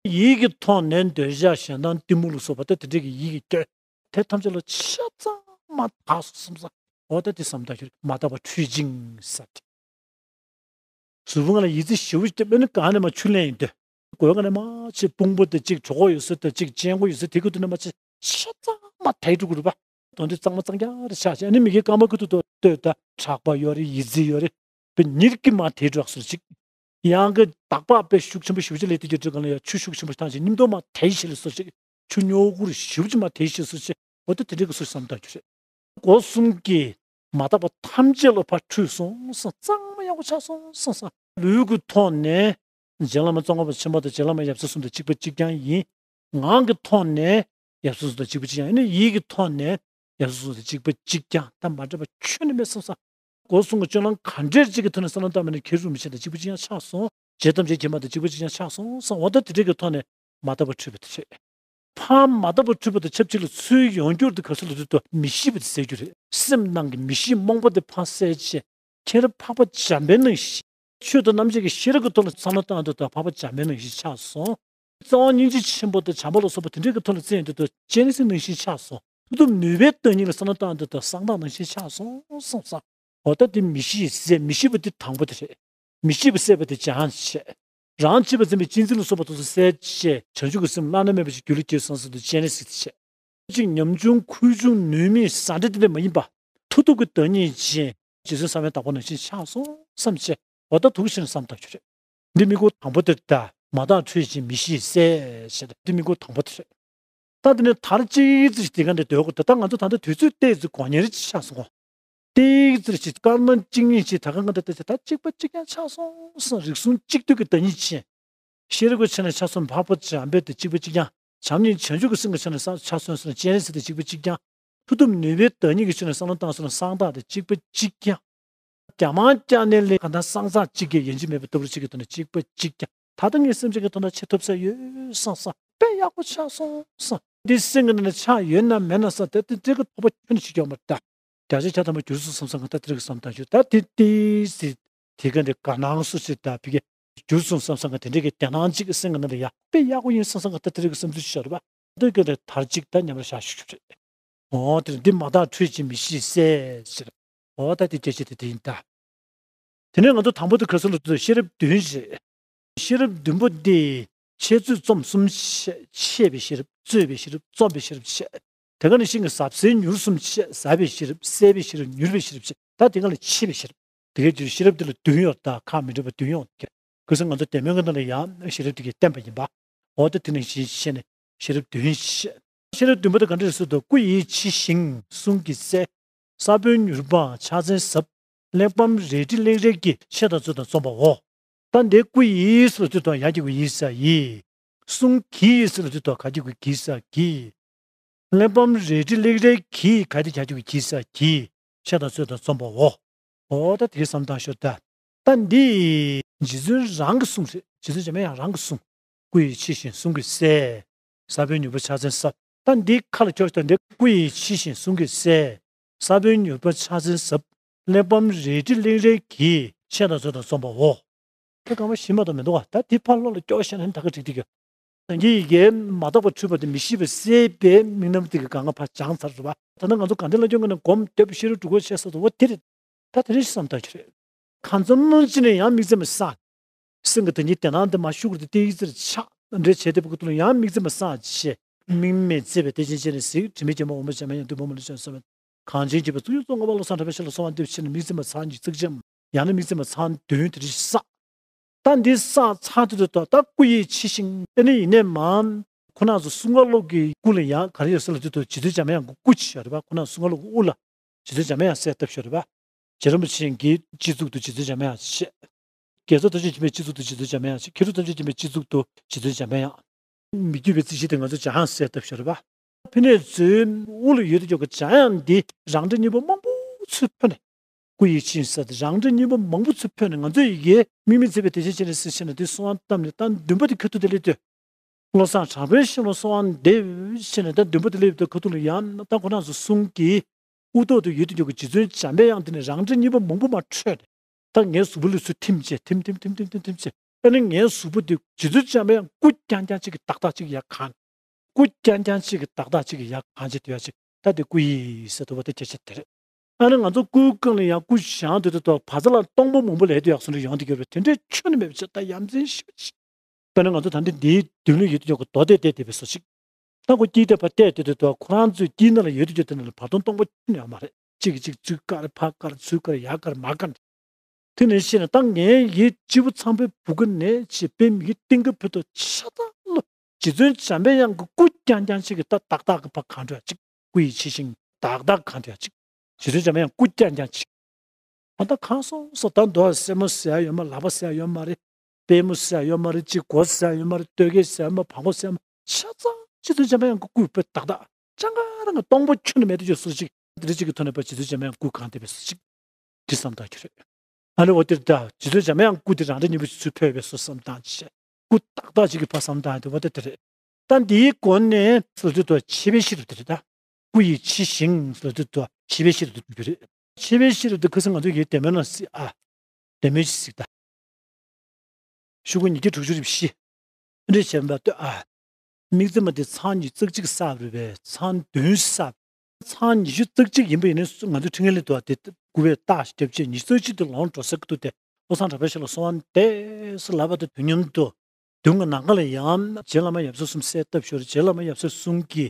ཡིད་ཀྱི་ཐོག་ནས་འདོད་ཆགས་ཞེ་སྡང་གཏི་མུག་ལ་སོགས་པ་ད་དེ་འདྲ་གི་ཡིད་ཀྱི་སྐྱོན། དེ་ཐམས་ཅད་ལ་ཆ་ཚང་མ་དག་སོང་བསམ་ས། འོ་ད་དེ་བསམ་བཏང་ཤོར་མ་དག་པ་འཁྲུལ་ཅིང་ཟེར། གཟུགས་པོ་སྒང་ལ་ཡི་ཙི་ཞེ་པོ་ཅིག་སྟེར་བས་ནི་གང་ནས་མ་ཆུ་ལེན་ཡིན་ཏེ། གོས་སྒང་ནས་མ་ཆེ་དཔུང་པ་དེ་གཅིག་གྲོད་ཁོག་ཡོད་ས་དེ་གཅིག་སྤྱང་པོ་ཡོད་ས་དེ་གི་དུ་ནས་མ་ཆེ་ཆ་ཚང་མ་དེ་འགྲོ་གི་རེད་པ། དོན་དེ་གཙང་མ་གཙང་རྐྱང་རེ་ཆགས་ཤག་ཨ་ནི་མི་སྐད་རྐང་པ་ཁུ་ཐུག་ཏུ་ལྟོས་ད་ཁྲག་པ་ཡོད་རེད། ཡི་ཙི་ཡོད་རེད། དཔེ་མྱིར་གི་མ་དེ་འགྲོ་སོར་ཅིག་ཡང་གི་དག་པ་དཔེ་ཤུགས་ཆེན་པོ་ཞེ་པོ་ཅིག་ལས་དེ་གི་འགྲོ་གང་ལ་ཡང་ཆུ་ཤུགས་ཆེན་པོ་བཏང་ཅིག་སྙིམ་དོ་མ་དེ་ཞིག་ལ་སོར་ཅིག་ཆུ་རྙོག་གུར་ཞེ་པོ་ཅིག་མ་དེ་ཞིག་སོར་ཅིག་འོ་ད་དེ་འདྲ་གི་སོར་བསམ་བཏང་རྒྱུ་རེད། སྒོ་གསུམ་གྱི་མ་དག་པ་ཐམས་ཅད་ལ་ཕར་འཁྲུད་སོང་སང་། གཙང་མ་ཡག་པོ་ཆགས་སོང་སང་སང་། ལུས་ཀྱི་ཐོག་ནས་རྗེ་བླ་མ་ཙོང་ཁ་པ་ཆེན་པོ་དང་རྗེ་བླ་མ་ཡབ་སྲས་གསུམ་དང་གཅིག་པ་གཅིག་རྐྱང་ཡིན། ངག་གི་ཐོག་ནས་ཡབ་སྲས་གསུམ་དང་གཅིག་པ་གཅིག་རྐྱང་ཡིན་ན། ཡིད་ཀྱི་ཐོག་ནས་ཡབ་སྲས་གསུམ་དང་གཅིག་པ་གཅིག་རྐྱང་། ད་མ་འདྲ་བ་ཁྱོན་ནས་མེད་སོང་སང་། སྒོ་གསུམ་གྱི་སྤྱོད་ལམ་ག་འདྲའི་གཅིག་གི་ཐོག་ནས་བསམ་བློ་བཏང་བ་ནི་མཁན་རིན་པོ་ཆེ་དང་གཅིག་པ་གཅིག་རྐྱང་ཆགས་སོང་། རྗེ་ཐམས་ཅད་མཁྱེན་པ་དང་གཅིག་པ་གཅིག་རྐྱང་ཆགས་སོང་སང་། འོ་ད་དེ་འདྲའི་གི་ཐོག་ནས་མ་དག་པ་འཁྲུལ་པ་དེ་རེད། ཕར་མ་དག་པ་འཁྲུལ་པ་དང་ཆབས་ཅིག་ལ་ཚུར་ཡོང་རྒྱུར་དེ་ག་ཚོད་ལ་དུས་དུ་མི་ཤེས་པ་དེ་སེལ་རྒྱུ་རེད། སེམས་ནང་གི་མི་ཤེས་རྨོངས་པ་དེ་ཕར་སེལ་བྱས། མཁྱེན་རབ་འཕགས་པ་འཇམ་པའི་གླིང་བཞི། ཆོས་དང་རྣམ་འབྱེད་ཀྱི་ཤེས་རབ་ཀྱི་ཐོག་ལ་བསམ་བློ་བཏང་དུས་དུ་འཕགས་པ་འཇམ་པའི་གླིང་བཞི་ཆགས་སོང་། རྩ་བ་སྙིང་རྗེ་ཆེན་པོ་དང་བྱམས་པ་ལ་སོགས་པ་དེ་འདྲའི་གི་ཐོག་ལ་བཙལ་དུས་དུ་སྤྱན་རས་གཟིགས་གླིང་བཞི་ཆགས་སོང་། མཐུ་སྟོབས་ནུས་པའི་བདག་ཉིད་ལ་བསམ་བློ་བཏང་དུས་དུ་གསང་བདག་གླིང་བཞི་ཆགས་སོང་སང་སང་། འོ་ད་དེ་མི་ཤེས་ཟེར། མི་ཤེས་པ་དེ་དང་པོ་དེ་རེད། མི་ཤེས་པ་སེལ་བ་དེ་སྦྱང་བྱས། རང་གཅེས་པར་འཛིན་པའི་གཅེས་འཛིན་ལ་སོགས་པ་དེ་ཚོ་སེལ་བྱས། བྱང་ཆུབ་ཀྱི་སེམས་བླ་ན་མེད་པ་ཞིག་རྒྱུད་ལ་སྐྱེས་སོང་ཟེར་དུས་སྤྱན་རས་གཟིགས་དེ་བྱས། གཅིག་ཉམ་ཆུང་ཁུལ་ཆུང་ནུས་མེད་ཟ་འདྲེ་དེ་འདྲ་མ་ཡིན་པ། མཐུ་སྟོབས་ཀྱི་བདག་ཉིད་ཅན། རྗེ་བཙུན་གསང་བའི་བདག་པོ་ནང་བཞིན་ཆགས་སོང་བསམ་བྱས། འོ་ད་ཐུགས་ཤིན་བསམ་བཏང་རྒྱུ་རེད། འདི་དམིགས་སྐོར་དང་པོ་དེ་རེད་ད། མ་དག་འཁྲུལ་ཅིང་མི་ཤེས་གསལ་བྱས། འདི་དམིགས་སྐོར་དང་པོ་དེ་རེད། ད་དེ་ནས་དར་གཅིག་ཙམ་ཞིག་དེ་ག་འདྲ་སྡོད་དགོས། ད་ལྟ་ང་ཚོ་ད་ལྟ་དུས་ཚོད་ཏོག་ཙམ་དགོས་ཉེར་ཅིག་ཆགས་སོང་གོ། ཏོག་ཙམ་ཞིག་སྐར་མ་གཅིག་གཉིས་ཤིག་ད་ག་ང་ད་ལྟ་ད་གཅིག་པ་གཅིག་རྐྱང་ཆགས་སོང་བསམ། རིག་གསུམ་གཅིག་བསྡུས་ཀྱི་བདག་ཉིད་ཅན། ཤེས་རབ་ཀྱི་ཆ་ནས་ཆགས་སོང་འཕགས་པ་བྱམས་པའི་དེ་གཅིག་པ་གཅིག་རྐྱང་། བྱམས་སྙིང་བྱང་ཆུབ་ཀྱི་སེམས་ཀྱི་ཆ་ནས་ཆགས་སོང་སེམས་སྤྱན་རས་གཟིགས་དེ་གཅིག་པ་གཅིག་རྐྱང་། མཐུ་སྟོབས་ནུས་པའི་བདག་ཉིད་ཀྱི་ཆ་ནས་བསམ་བློ་བཏང་སོང་གསང་བདག་དེ་གཅིག་པ་གཅིག་རྐྱང་། རྒྱ་མང་སྐྱ་ནས་ལས་གང་ལྟར་གསང་སྔགས་གཅིག་གི་ཡན་ཆད་མེད་པའི་ལྟ་བུ་གཅིག་གི་ཐོག་ནས་གཅིག་པ་གཅིག་རྐྱང་། ད་ལྟ་ངའི་སེམས་ཅན་གྱི་ཐོག་ན་ཆེ་ཐོབ་ས་ཡོད་བསམ་བསམ་དཔེ་ཡག་པོ་ཆགས་སོང་བསམ། འདི་སེམས་ཀྱི་ནང་ན་ཆགས་ཡོད་ན་མེད་ན་བསམ། དེ་དེ་འདྲའི་གི་དོགས་པ་ཁྱོན་ནས་བྱེད་ཀྱི་ཡོད་མ་རེད་ད། བརྒྱ་ཆ་བརྒྱ་ཐམ་པ་འགྱུར་སོང་བསམ་བསམ་ང་ད་དེ་རིགས་བསམ་བཏང་ཞུ། ད་དེ་ཏོག་ཙམ་དེ་ག་འདྲ་དགའ་སྣང་སོ་ཞེས་ད་ཕ་གི་འགྱུར་སོང་བསམ་བསམ་ང་དེ་འདྲའི་གི་དེ་སྣང་གཅིག་གི་སེམས་ཀྱི་ནང་ལ་ཡ་དཔེ་ཡག་པོ་ཡིན་བསམ་བསམ་ང་ད་དེ་རིགས་གི་བསམ་ཚུལ་ཞིག་ཡོད་རེད་པ། དེ་ག་འདྲ་དར་གཅིག་ད་ཉམས་ར་བཞག་ཞུ་ཞུ་རེད། འོ་དེར་འདི་མ་དག་འཕྲོད་ཅིང་མི་ཤེས་ཟེར། འོ་ད་དེ་སྐད་ཆ་དེ་དེ་ཡིན་ད། དེ་ནས་ང་ཚོ་དང་པོ་དེ་ག་ཚོད་ལ་ཚོད་ཤེས་རབ་བདུན་ཞེས། ཤེས་རབ་བདུན་པོ་འདི་འཆད་རྩོད་རྩོམ་གསུམ་བཤད། འཆད་པའི་ཤེས་རབ། རྩོད་པའི་ཤེས་རབ། རྩོམ་པའི་ཤེས་རབ་བཤད། དེ་ག་ནས་ཤིང་གི་ཟབ་གསལ་མྱུར་གསུམ་བཤད། ཟབ་པའི་ཤེས་རབ། གསལ་བའི་ཤེས་རབ། མྱུར་བའི་ཤེས་རབ་བཤད། ད་དེ་ག་ལ་འཆད་པའི་ཤེས་རབ། དེ་གའི་རྒྱུད་ཤེས་རབ་དེ་ལ་བདུན་ཡོད་ད། ཁག་མི་འདྲ་བ་བདུན་ཡོད་ཀྱི། ཁོ་ཚོ་ང་ཚོ་དེ་མོའི་གི་ནང་ལ་ཡང་ཤེས་རབ་དེ་གའི་བསྟན་པ་ཡིན་པ། འོ་ད་དེ་ནས་ཤེས་ཤེས་ནས་ཤེས་རབ་བདུན་བཤད། ཤེས་རབ་བདུན་པོ་དེ་ག་འདྲ་རེད་ཟེར་དུས། སྐུ་ཡི་ཕྱི་བཞིན་གསུང་གིས་གསལ། ས་བོན་མྱུར་བ་ཕྱག་མཚན་ཟབ། གླེགས་བམ་རལ་གྲི་གླེགས་རལ་གྱིས། འཆད་དང་རྩོད་དང་རྩོམ་པའོ། ད་འདི་སྐུ་ཡི་ཟེར་དུས་དང་ཡ་གི་གུ་ཡི་ས་ཡི། གསུང་གིས་ཟེར་དུས་དང་ག་གི་གུ་གི་ས་གི། གླེགས་བམ་རལ་གྲི་གླེགས་རལ་གྱིས། ག་དེ་ག་གི་གུ་གི་ས་གི། འཆད་དང་རྩོད་དང་རྩོམ་པའོ། འོ་ད་དེ་བསམ་བཏང་ཤོག་ད། ད་འདི་རྗེ་བཙུན་རང་གི་གསུང་རེད། རྗེ་བཙུན་འཇམ་དབྱངས་རང་གི་གསུང་། སྐུ་ཡི་ཕྱི་བཞིན་གསུང་གིས་གསལ། ས་བོན་མྱུར་བ་ཕྱག་མཚན་ཟབ། ད་འདི་ཁ་ལ་ཁྱོར་ཤོག་འདི་སྐུ་ཡི་ཕྱི་བཞིན་གསུང་གིས་གསལ། ས་བོན་མྱུར་བ་ཕྱག་མཚན་ཟབ། གླེགས་བམ་རལ་གྲི་གླེགས་རལ་གྱིས། འཆད་དང་རྩོད་དང་རྩོམ་པའོ། ད་གང་མ་ཤེས་མ་གཏོགས་མི་འདུག་བ། ད་འདི་ཕར་ལོགས་ལ་སྐྱོར་བཤད་ན་ད་ག་འགྲིག་འགྲིག་གི། ད་འདི་ཡི་གེ་མ་དག་པ་འཁྲུལ་པ་དེ་མི་ཤེས་པ་སེལ་བའི་དམིགས་རྣམ་དེ་གི་སྒང་ག་ཕར་སྦྱངས་ཚར་རེད་བ། ད་ནི་ང་ཚོ་དགའ་ལྡན་ལྷ་ལྡན་ཀུན་ནས་སྒོམ་བསྡད་པ་ཤེས་རབ་སྒྲུབ་དགོས་བཤད་ས་དེ་འོ་དེ་རེད། ད་དེ་རེད་བསམ་བཏང་གི་རེད། གང་འཚམ་ཅིག་ནས་ཡང་དམིགས་བརྩེ་མ་སངས། སེམས་ཀྱི་བདག་ཉིད་དེ་སྣང་དེ་མ་ཤུགས་ཀྱིས་ཏོག་ཙམ་ཆགས་འདྲེས་བྱས་བསྡད་པའི་སྐབས་དུ་ལ་ཡང་དམིགས་བརྩེ་མ་སངས་ཞེས། དམིགས་མེད་བརྩེ་བའི་གཏེར་ཆེན་སྤྱན་རས་གཟིགས། དྲི་མེད་བརྒྱན་པ་འོད་དཔག་མེད་འཇམ་དབྱངས་ཡང་དུས་འཕོ་མ་ལུས་བྱོན་གསོལ་བ། གངས་ཅན་གྱི་བ་གཙུག་གཡུ་རྫོང་ལྔ་པ་བློ་བཟང་གྲགས་པའི་ཞབས་ལ་གསོལ་བ་འདེབས་ཕྱིར་ན་དམིགས་བརྩེ་མ་སངས་ཀྱི་ཚིགས་བཅད་ཡང་ན་དམིགས་བརྩེ་མ་སངས་དོན་དེ་རིགས་བསགས། ད་འདི་བསགས་ཚར་དུས་དུ་ད་སྐུ་ཡི་ཕྱི་བཞིན་ཨེ་ནི་ཡིན་ནས་མ། ཁོ་ན་ཚོ་གསུང་ག་སློབ་ཀྱི་སྐུ་ལ་ཡང་ག་རེ་ཡོད་ཟེར་ལབ་དུས་དུ་རྗེ་བཙུན་འཇམ་དབྱངས་ཀྱི་སྐུ་ཅིག་ཡོད་རེད་པ། ཁོ་ན་གསུང་ག་སློབ་ཀྱི་དབུ་ལ་རྗེ་བཙུན་འཇམ་དབྱངས་གསལ་བཏབ་ཤོག་རེད་པ། རྗེ་རིན་པོ་ཆེ་གི་སྤྱི་གཙུག་ཏུ་རྗེ་བཙུན་འཇམ་དབྱངས་བཞེས། རྒྱལ་ཚབ་རྡོ་རྗེ་འཆང་མའི་སྤྱི་གཙུག་ཏུ་རྗེ་བཙུན་འཇམ་དབྱངས་བཞེས། མཁས་གྲུབ་ཐམས་ཅད་མཁྱེན་པའི་སྤྱི་གཙུག་ཏུ་རྗེ་བཙུན་འཇམ་དབྱངས། མི་བསྐྱོད་པའི་རྩིབས་བཞི་དེ་ང་ཚོ་འཇམ་དབྱངས་གསལ་བཏབ་ཤོག་རེད་པ། ཕ་ནས་ཚོའི་དབུ་ལ་ཡོད་དུ་ཡོད་ཀྱི་འཇམ་དབྱངས་འདི་རང་འདྲ་གཉིས་པོ་མང་པོ་ཚུར་འཕོས་ནས། སྐུ་ཡི་ཕྱི་ས་དེ་རང་འདྲ་གཉིས་པོ་མང་པོ་ཚུར་འཕོས་ནས་ང་ཚོ་ཡི་གེ་དམིགས་མེད་བརྩེ་བའི་གཏེར་ཆེན་སྤྱན་རས་གཟིགས་ཞེས་ན་དེ་གསོལ་བ་བཏབ་ནས་ད་འདུན་པ་དེ་ཁ་ཐུག་དེ་ལས་ལྟོས། བློ་བཟང་གྲགས་པའི་ཞབས་ལ་གསོལ་བ་འདེབས་ཞེས་ནས་ད་འདུན་པ་དེ་ལས་ལྟོས། ཁ་ཐུག་ལ་ཡང་ད་ཁོ་རང་ཚོ་གསུང་གི་དབུ་ཐོག་ཏུ་ཡོད་དུ་ཡོད་ཀྱི་རྗེ་བཙུན་འཇམ་པའི་དབྱངས་དེ་ནས་རང་འདྲ་གཉིས་པོ་མང་པོ་མར་འཕྲོས་ནས། ད་ངའི་གཟུགས་པོ་ལ་ཚུར་ཐིམ་བྱས། ཐིམ་ཐིམ་ཐིམ་ཐིམ་ཐིམ་ཐིམ་བྱས། ཨ་ནི་ངའི་གཟུགས་པོ་དེ་རྗེ་བཙུན་འཇམ་པའི་དབྱངས་སྐུ་རྐྱང་རྐྱང་གཅིག་གི་བདག་བདག་གཅིག་གི་ཡར་གང་། སྐུ་རྐྱང་རྐྱང་གཅིག་གི་བདག་བདག་གཅིག་གི་ཡར་གང་བྱས་དུ་ཡ་གཅིག་ད་དེ་སྐུ་ཡི་ཟེར་དུ་བ་དེ་སྐད་ཆ་དེ་རེད། ཨ་ནི་ང་ཚོ་སྐུའི་སྒང་ལ་ཡང་སྐུ་བཞེངས་དུས་དུ་བ་ཚ་ལ་སྟོང་པ་མང་པོ་ལས་དུ་ཡག་སོང་རེ་ཡོང་དུ་གྱུར་པའི་དེ་འདྲའི་ཁྱོན་ནས་མེད་པ་ཅིག་ད་ཡ་མཚན་ཞེ་པོ་ཅིག་དཔེར་ན་ང་ཚོ་ད་འདི་འདིའི་མདུན་ལ་ཡོད་དུ་ཡོད་ཀྱི་རྡོ་དེ་བསྡད་བསྡད་པའི་བཟོ་ཅིག་ད་ཁོ་དཀྱིལ་དེ་ཕར་བལྟས་དེ་དུས་དུ་ཁོ་རང་ཚོའི་དཀྱིལ་ནང་ལ་ཡོད་དུ་ཡོད་དེ་ནང་ལ་བར་སྟོང་སྟོང་པ་ཁྱོན་ཡོད་མ་རེད། གཅིག་གིས་གཅིག་ཚུར་བཀར་ཕར་བཀར་ཚུར་བཀར་ཡར་བཀར་མར་བཀར། དེ་ནས་ཤེས་ན་ད་ངའི་ཡིད་སྤྱི་བོ་ཚངས་པའི་བུ་ག་ནས་ཕྱི་པའི་མིག་གི་གཏིང་གི་བུ་དུ་ཆ་ད་ལོ། རྗེ་བཙུན་འཇམ་པའི་དབྱངས་ཀྱི་སྐུ་རྐྱང་རྐྱང་གཅིག་གི་ད་བདག་བདག་གི་ཕར་གང་འགྲོ་ཡ་གཅིག་སྐུ་ཡི་ཕྱི་བཞིན་བདག་བདག་གང་འགྲོ་ཡ་གཅིག་རྗེ་བཙུན་འཇམ་པའི་དབྱངས་སྐུ་རྐྱང་རྐྱང་གཅིག་ཨ་ད་གང་སོང་སོང་ད་མདོ་སེན་མོ་ཟེར་ཡ་ཡོད་མ། ལག་པ་ཟེར་ཡ་ཡོད་མ་རེད། པུས་མོ་ཟེར་ཡ་ཡོད་མ་རེད། གཅིག་མགོ་ཟེར་ཡ་ཡོད་མ་རེད། སྟོད་གོས་ཟེར་ཡ་མ། བྲང་ཁོག་ཟེར་ཡ་མ། ཆ་ཚང་རྗེ་བཙུན་འཇམ་པའི་དབྱངས་ཀྱི་སྐུ་བོད་བདག་བདག་ཅང་ག་རང་གི་སྟོང་པ་ཁྱོན་ནས་མེད་དུ་ཡོད་སོ་ཅིག་དེ་རིགས་ཅིག་གི་ཐོག་ནས་པ་རྗེ་བཙུན་འཇམ་པའི་དབྱངས་སྐུ་གང་བསྡད་པའི་སོ་ཅིག་འདི་བསམ་བཏང་རྒྱུ་རེད། ཨ་ནི་འོ་དེར་ད་རྗེ་བཙུན་འཇམ་དབྱངས་སྐུ་དེ་རང་འདྲ་གཉིས་པོ་ཞིག་ཚུར་འཕོས་པའི་སོ་བསམ་བཏང་བྱས། སྐུ་ཏག་ཏག་ཅིག་གི་ཕར་བསམ་བཏང་ཡ་དེ་འོ་དེ་དེ་རེད། ད་འདིའི་སྒོ་ནས་སོ་དེ་ད་འཆད་པའི་ཤེས་རབ་དེ་རེད་ད། སྐུ་ཡི་ཕྱི་བཞིན་སོ་དེ་ད་འཆད་པའི་ཤེས་རབ་དེ་འགྲུབ་རྒྱུ་རེད། འཆད་པའི་ཤེས་རབ་དེ་ཁ་སང་ང་ཚོ་ཡི་གེ་དེ་མོ་ན་སྲིད་ཨ། དེ་མོ་ཞིག་སྲིད་ད། ཤོག་གུ་ཉིས་བརྒྱ་དྲུག་ཅུ་རེ་བཞི། འདི་འདྲ་བྱས་པ་ལྟོས་ཨ། དམིགས་བརྩེ་མ་དེ་ཚར་གཉིས་ཙག་གཅིག་བསགས་རེད་པས། ཚར་བདུན་བསགས། ཚར་ཉི་ཤུ་ཙག་གཅིག་ཡིན་པ་ཡིན་ན་ང་ཚོ་ཕྲིན་ལས་ལ་དུ་བ་དེ་དགུ་པའི་རྟགས་ཞིག་བརྒྱབ་བྱས་ཉི་ཤུ་ཙག་གཅིག་དེ་ལོངས་འགྲོ་ས་ཀི་ཏུ་དེ་བློ་བཟང་གྲགས་པའི་ཞལ་ལ་གསོལ་བ་འདེབས་སུ་ལབ་པ་དང་དུས་མཉམ་དུ། མདུན་གྱི་ནམ་མཁའ་ལ་ཡང་རྗེ་བླ་མ་ཡབ་སྲས་གསུམ་གསལ་བཏབ་ཤོར། རྗེ་བླ་མ་ཡབ་སྲས་གསུམ་གྱི་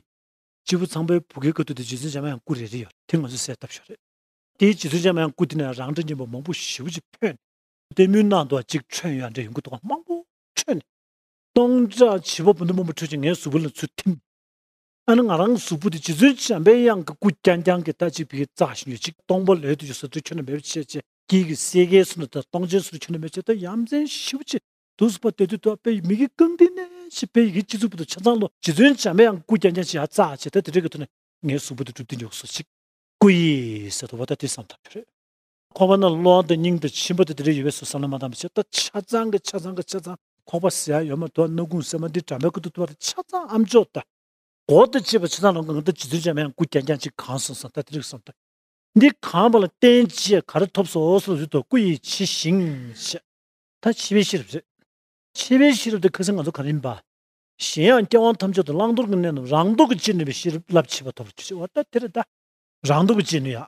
སྤྱི་བོ་ཚངས་པའི་བུ་གའི་ཁ་ཐུག་དེ་རྗེ་བཙུན་འཇམ་དབྱངས་སྐུ་རེ་རེ་ཡོད་དེ་ང་ཚོས་གསལ་བཏབ་ཤོར་རེད། དེའི་རྗེ་བཙུན་འཇམ་དབྱངས་སྐུ་དེ་ནས་རང་འདྲ་གཉིས་པོ་མང་པོ་ཞེ་པོ་ཅིག་འཕོས་ནས། ལྟད་མོའི་ནང་དུ་གཅིག་འཕྲོས་ཡོད་འདྲ་ཡོང་གི་འདུག་མང་པོ་འཕྲོས་ནས། སྟོང་ཕྲག་བྱིས་པ་བུ་མོ་མང་པོ་འཕྲོས་ཀྱིན་ངའི་གཟུགས་པོ་ལ་ཚུར་ཐིམ། ཨ་ནི་ང་རང་གི་གཟུགས་པོ་དེ་རྗེ་བཙུན་འཇམ་པའི་དབྱངས་ཀྱི་སྐུ་རྐྱང་རྐྱང་གི་ད་ཅིག་ཕ་གིར་བཙགས་བཞིན་ཡོད་ཅིག་སྟོང་པ་ལོས་དུ་ཡོད་ས་དེ་ཁྱོན་ནས་མེད་པ་བྱས་བྱས། དཀྱིལ་གྱི་སེར་ཀའི་ཚུལ་དུ་དང་སྟོང་ཆེན་ཚུལ་ཁྱོན་ནས་མེད་བྱས། ད་ཡ་མཚན་ཞེ་པོ་ཅིག་འདུག་སེ་ཕར་བལྟས་དུས་ད་དཔེ་མི་གི་རྐང་མཐིལ་ནས་ཅིག་དཔེ་ཡི་གེ་སྤྱི་གཙུག་པུ་དང་ཆ་ཚང་ལོ། རྗེ་བཙུན་འཇམ་པའི་དབྱངས་སྐུ་རྐྱང་རྐྱང་ཅིག་ཡར་བཙགས་བྱས། ད་དེ་འདྲ་གི་ཐོག་ནས་ངའི་གཟུགས་པོ་དེ་གྲུབ་སྟེ་ཡོད་ས་ཅིག་སྐུ་ཡི་ཟེར་དུས་བ་ད་དེ་བསམ་ཐབས་རེད། ཁོག་པ་ན་གློ་བ་དང་སྙིང་དང་མཆིན་པ་དང་དེ་འདྲ་ཡོད་པའི་བཟོ་བསམ་བློ་མ་བཏང་བ་བྱས། ད་ཆ་ཚང་གི་ཆ་ཚང་གི་ཆ་ཚང་ཁོག་པ་ཟེར་ཡ་ཡོད་མ་གཏོགས། སྣ་ཁུང་ཟེར་མ་འདི་འགྲམ་པའི་ཁ་ཐུག་ཏུ་བ་ད་ཆ་ཚང་ཨ་མཆོག་ད། སྒོ་དང་བཅས་པ་ཆ་ཚང་ལོངས་ཀྱི་ང་ད་རྗེ་བཙུན་འཇམ་དབྱངས་སྐུ་རྐྱང་རྐྱང་ཅིག་གང་སོང་ཙང་ད་དེ་རིགས་སོང་ད། འདི་གང་བ་ལ་བརྟེན་བྱས་ག་རེ་ཐོབ་སོང་ཟེར་ལབ་དུས་སྐུ་ཡི་ཕྱི་བཞིན་བྱས། ད་ཕྱི་པའི་ཤེས་རབ་རེད། ཕྱི་པའི་ཤེས་རབ་དེ་ཁ་སང་ང་ཚོ་ག་རེ་ཡིན་པ། གཞན་ཡང་སྐྱེ་བ་ཐམས་ཅད་དུ་བླང་དོར་གྱི་གནས་རྣམས་རང་སྟོབས་ཀྱིས་ཕྱེ་ནུས་པའི་ཤེས་རབ་རླབས་ཆེ་བ་ཐོབ་པར་གྱུར་ཅིག་འོ་ད་དེ་རེད་ད། རང་སྟོབས་ཀྱིས་ཕྱེ་ནུས་ཡ།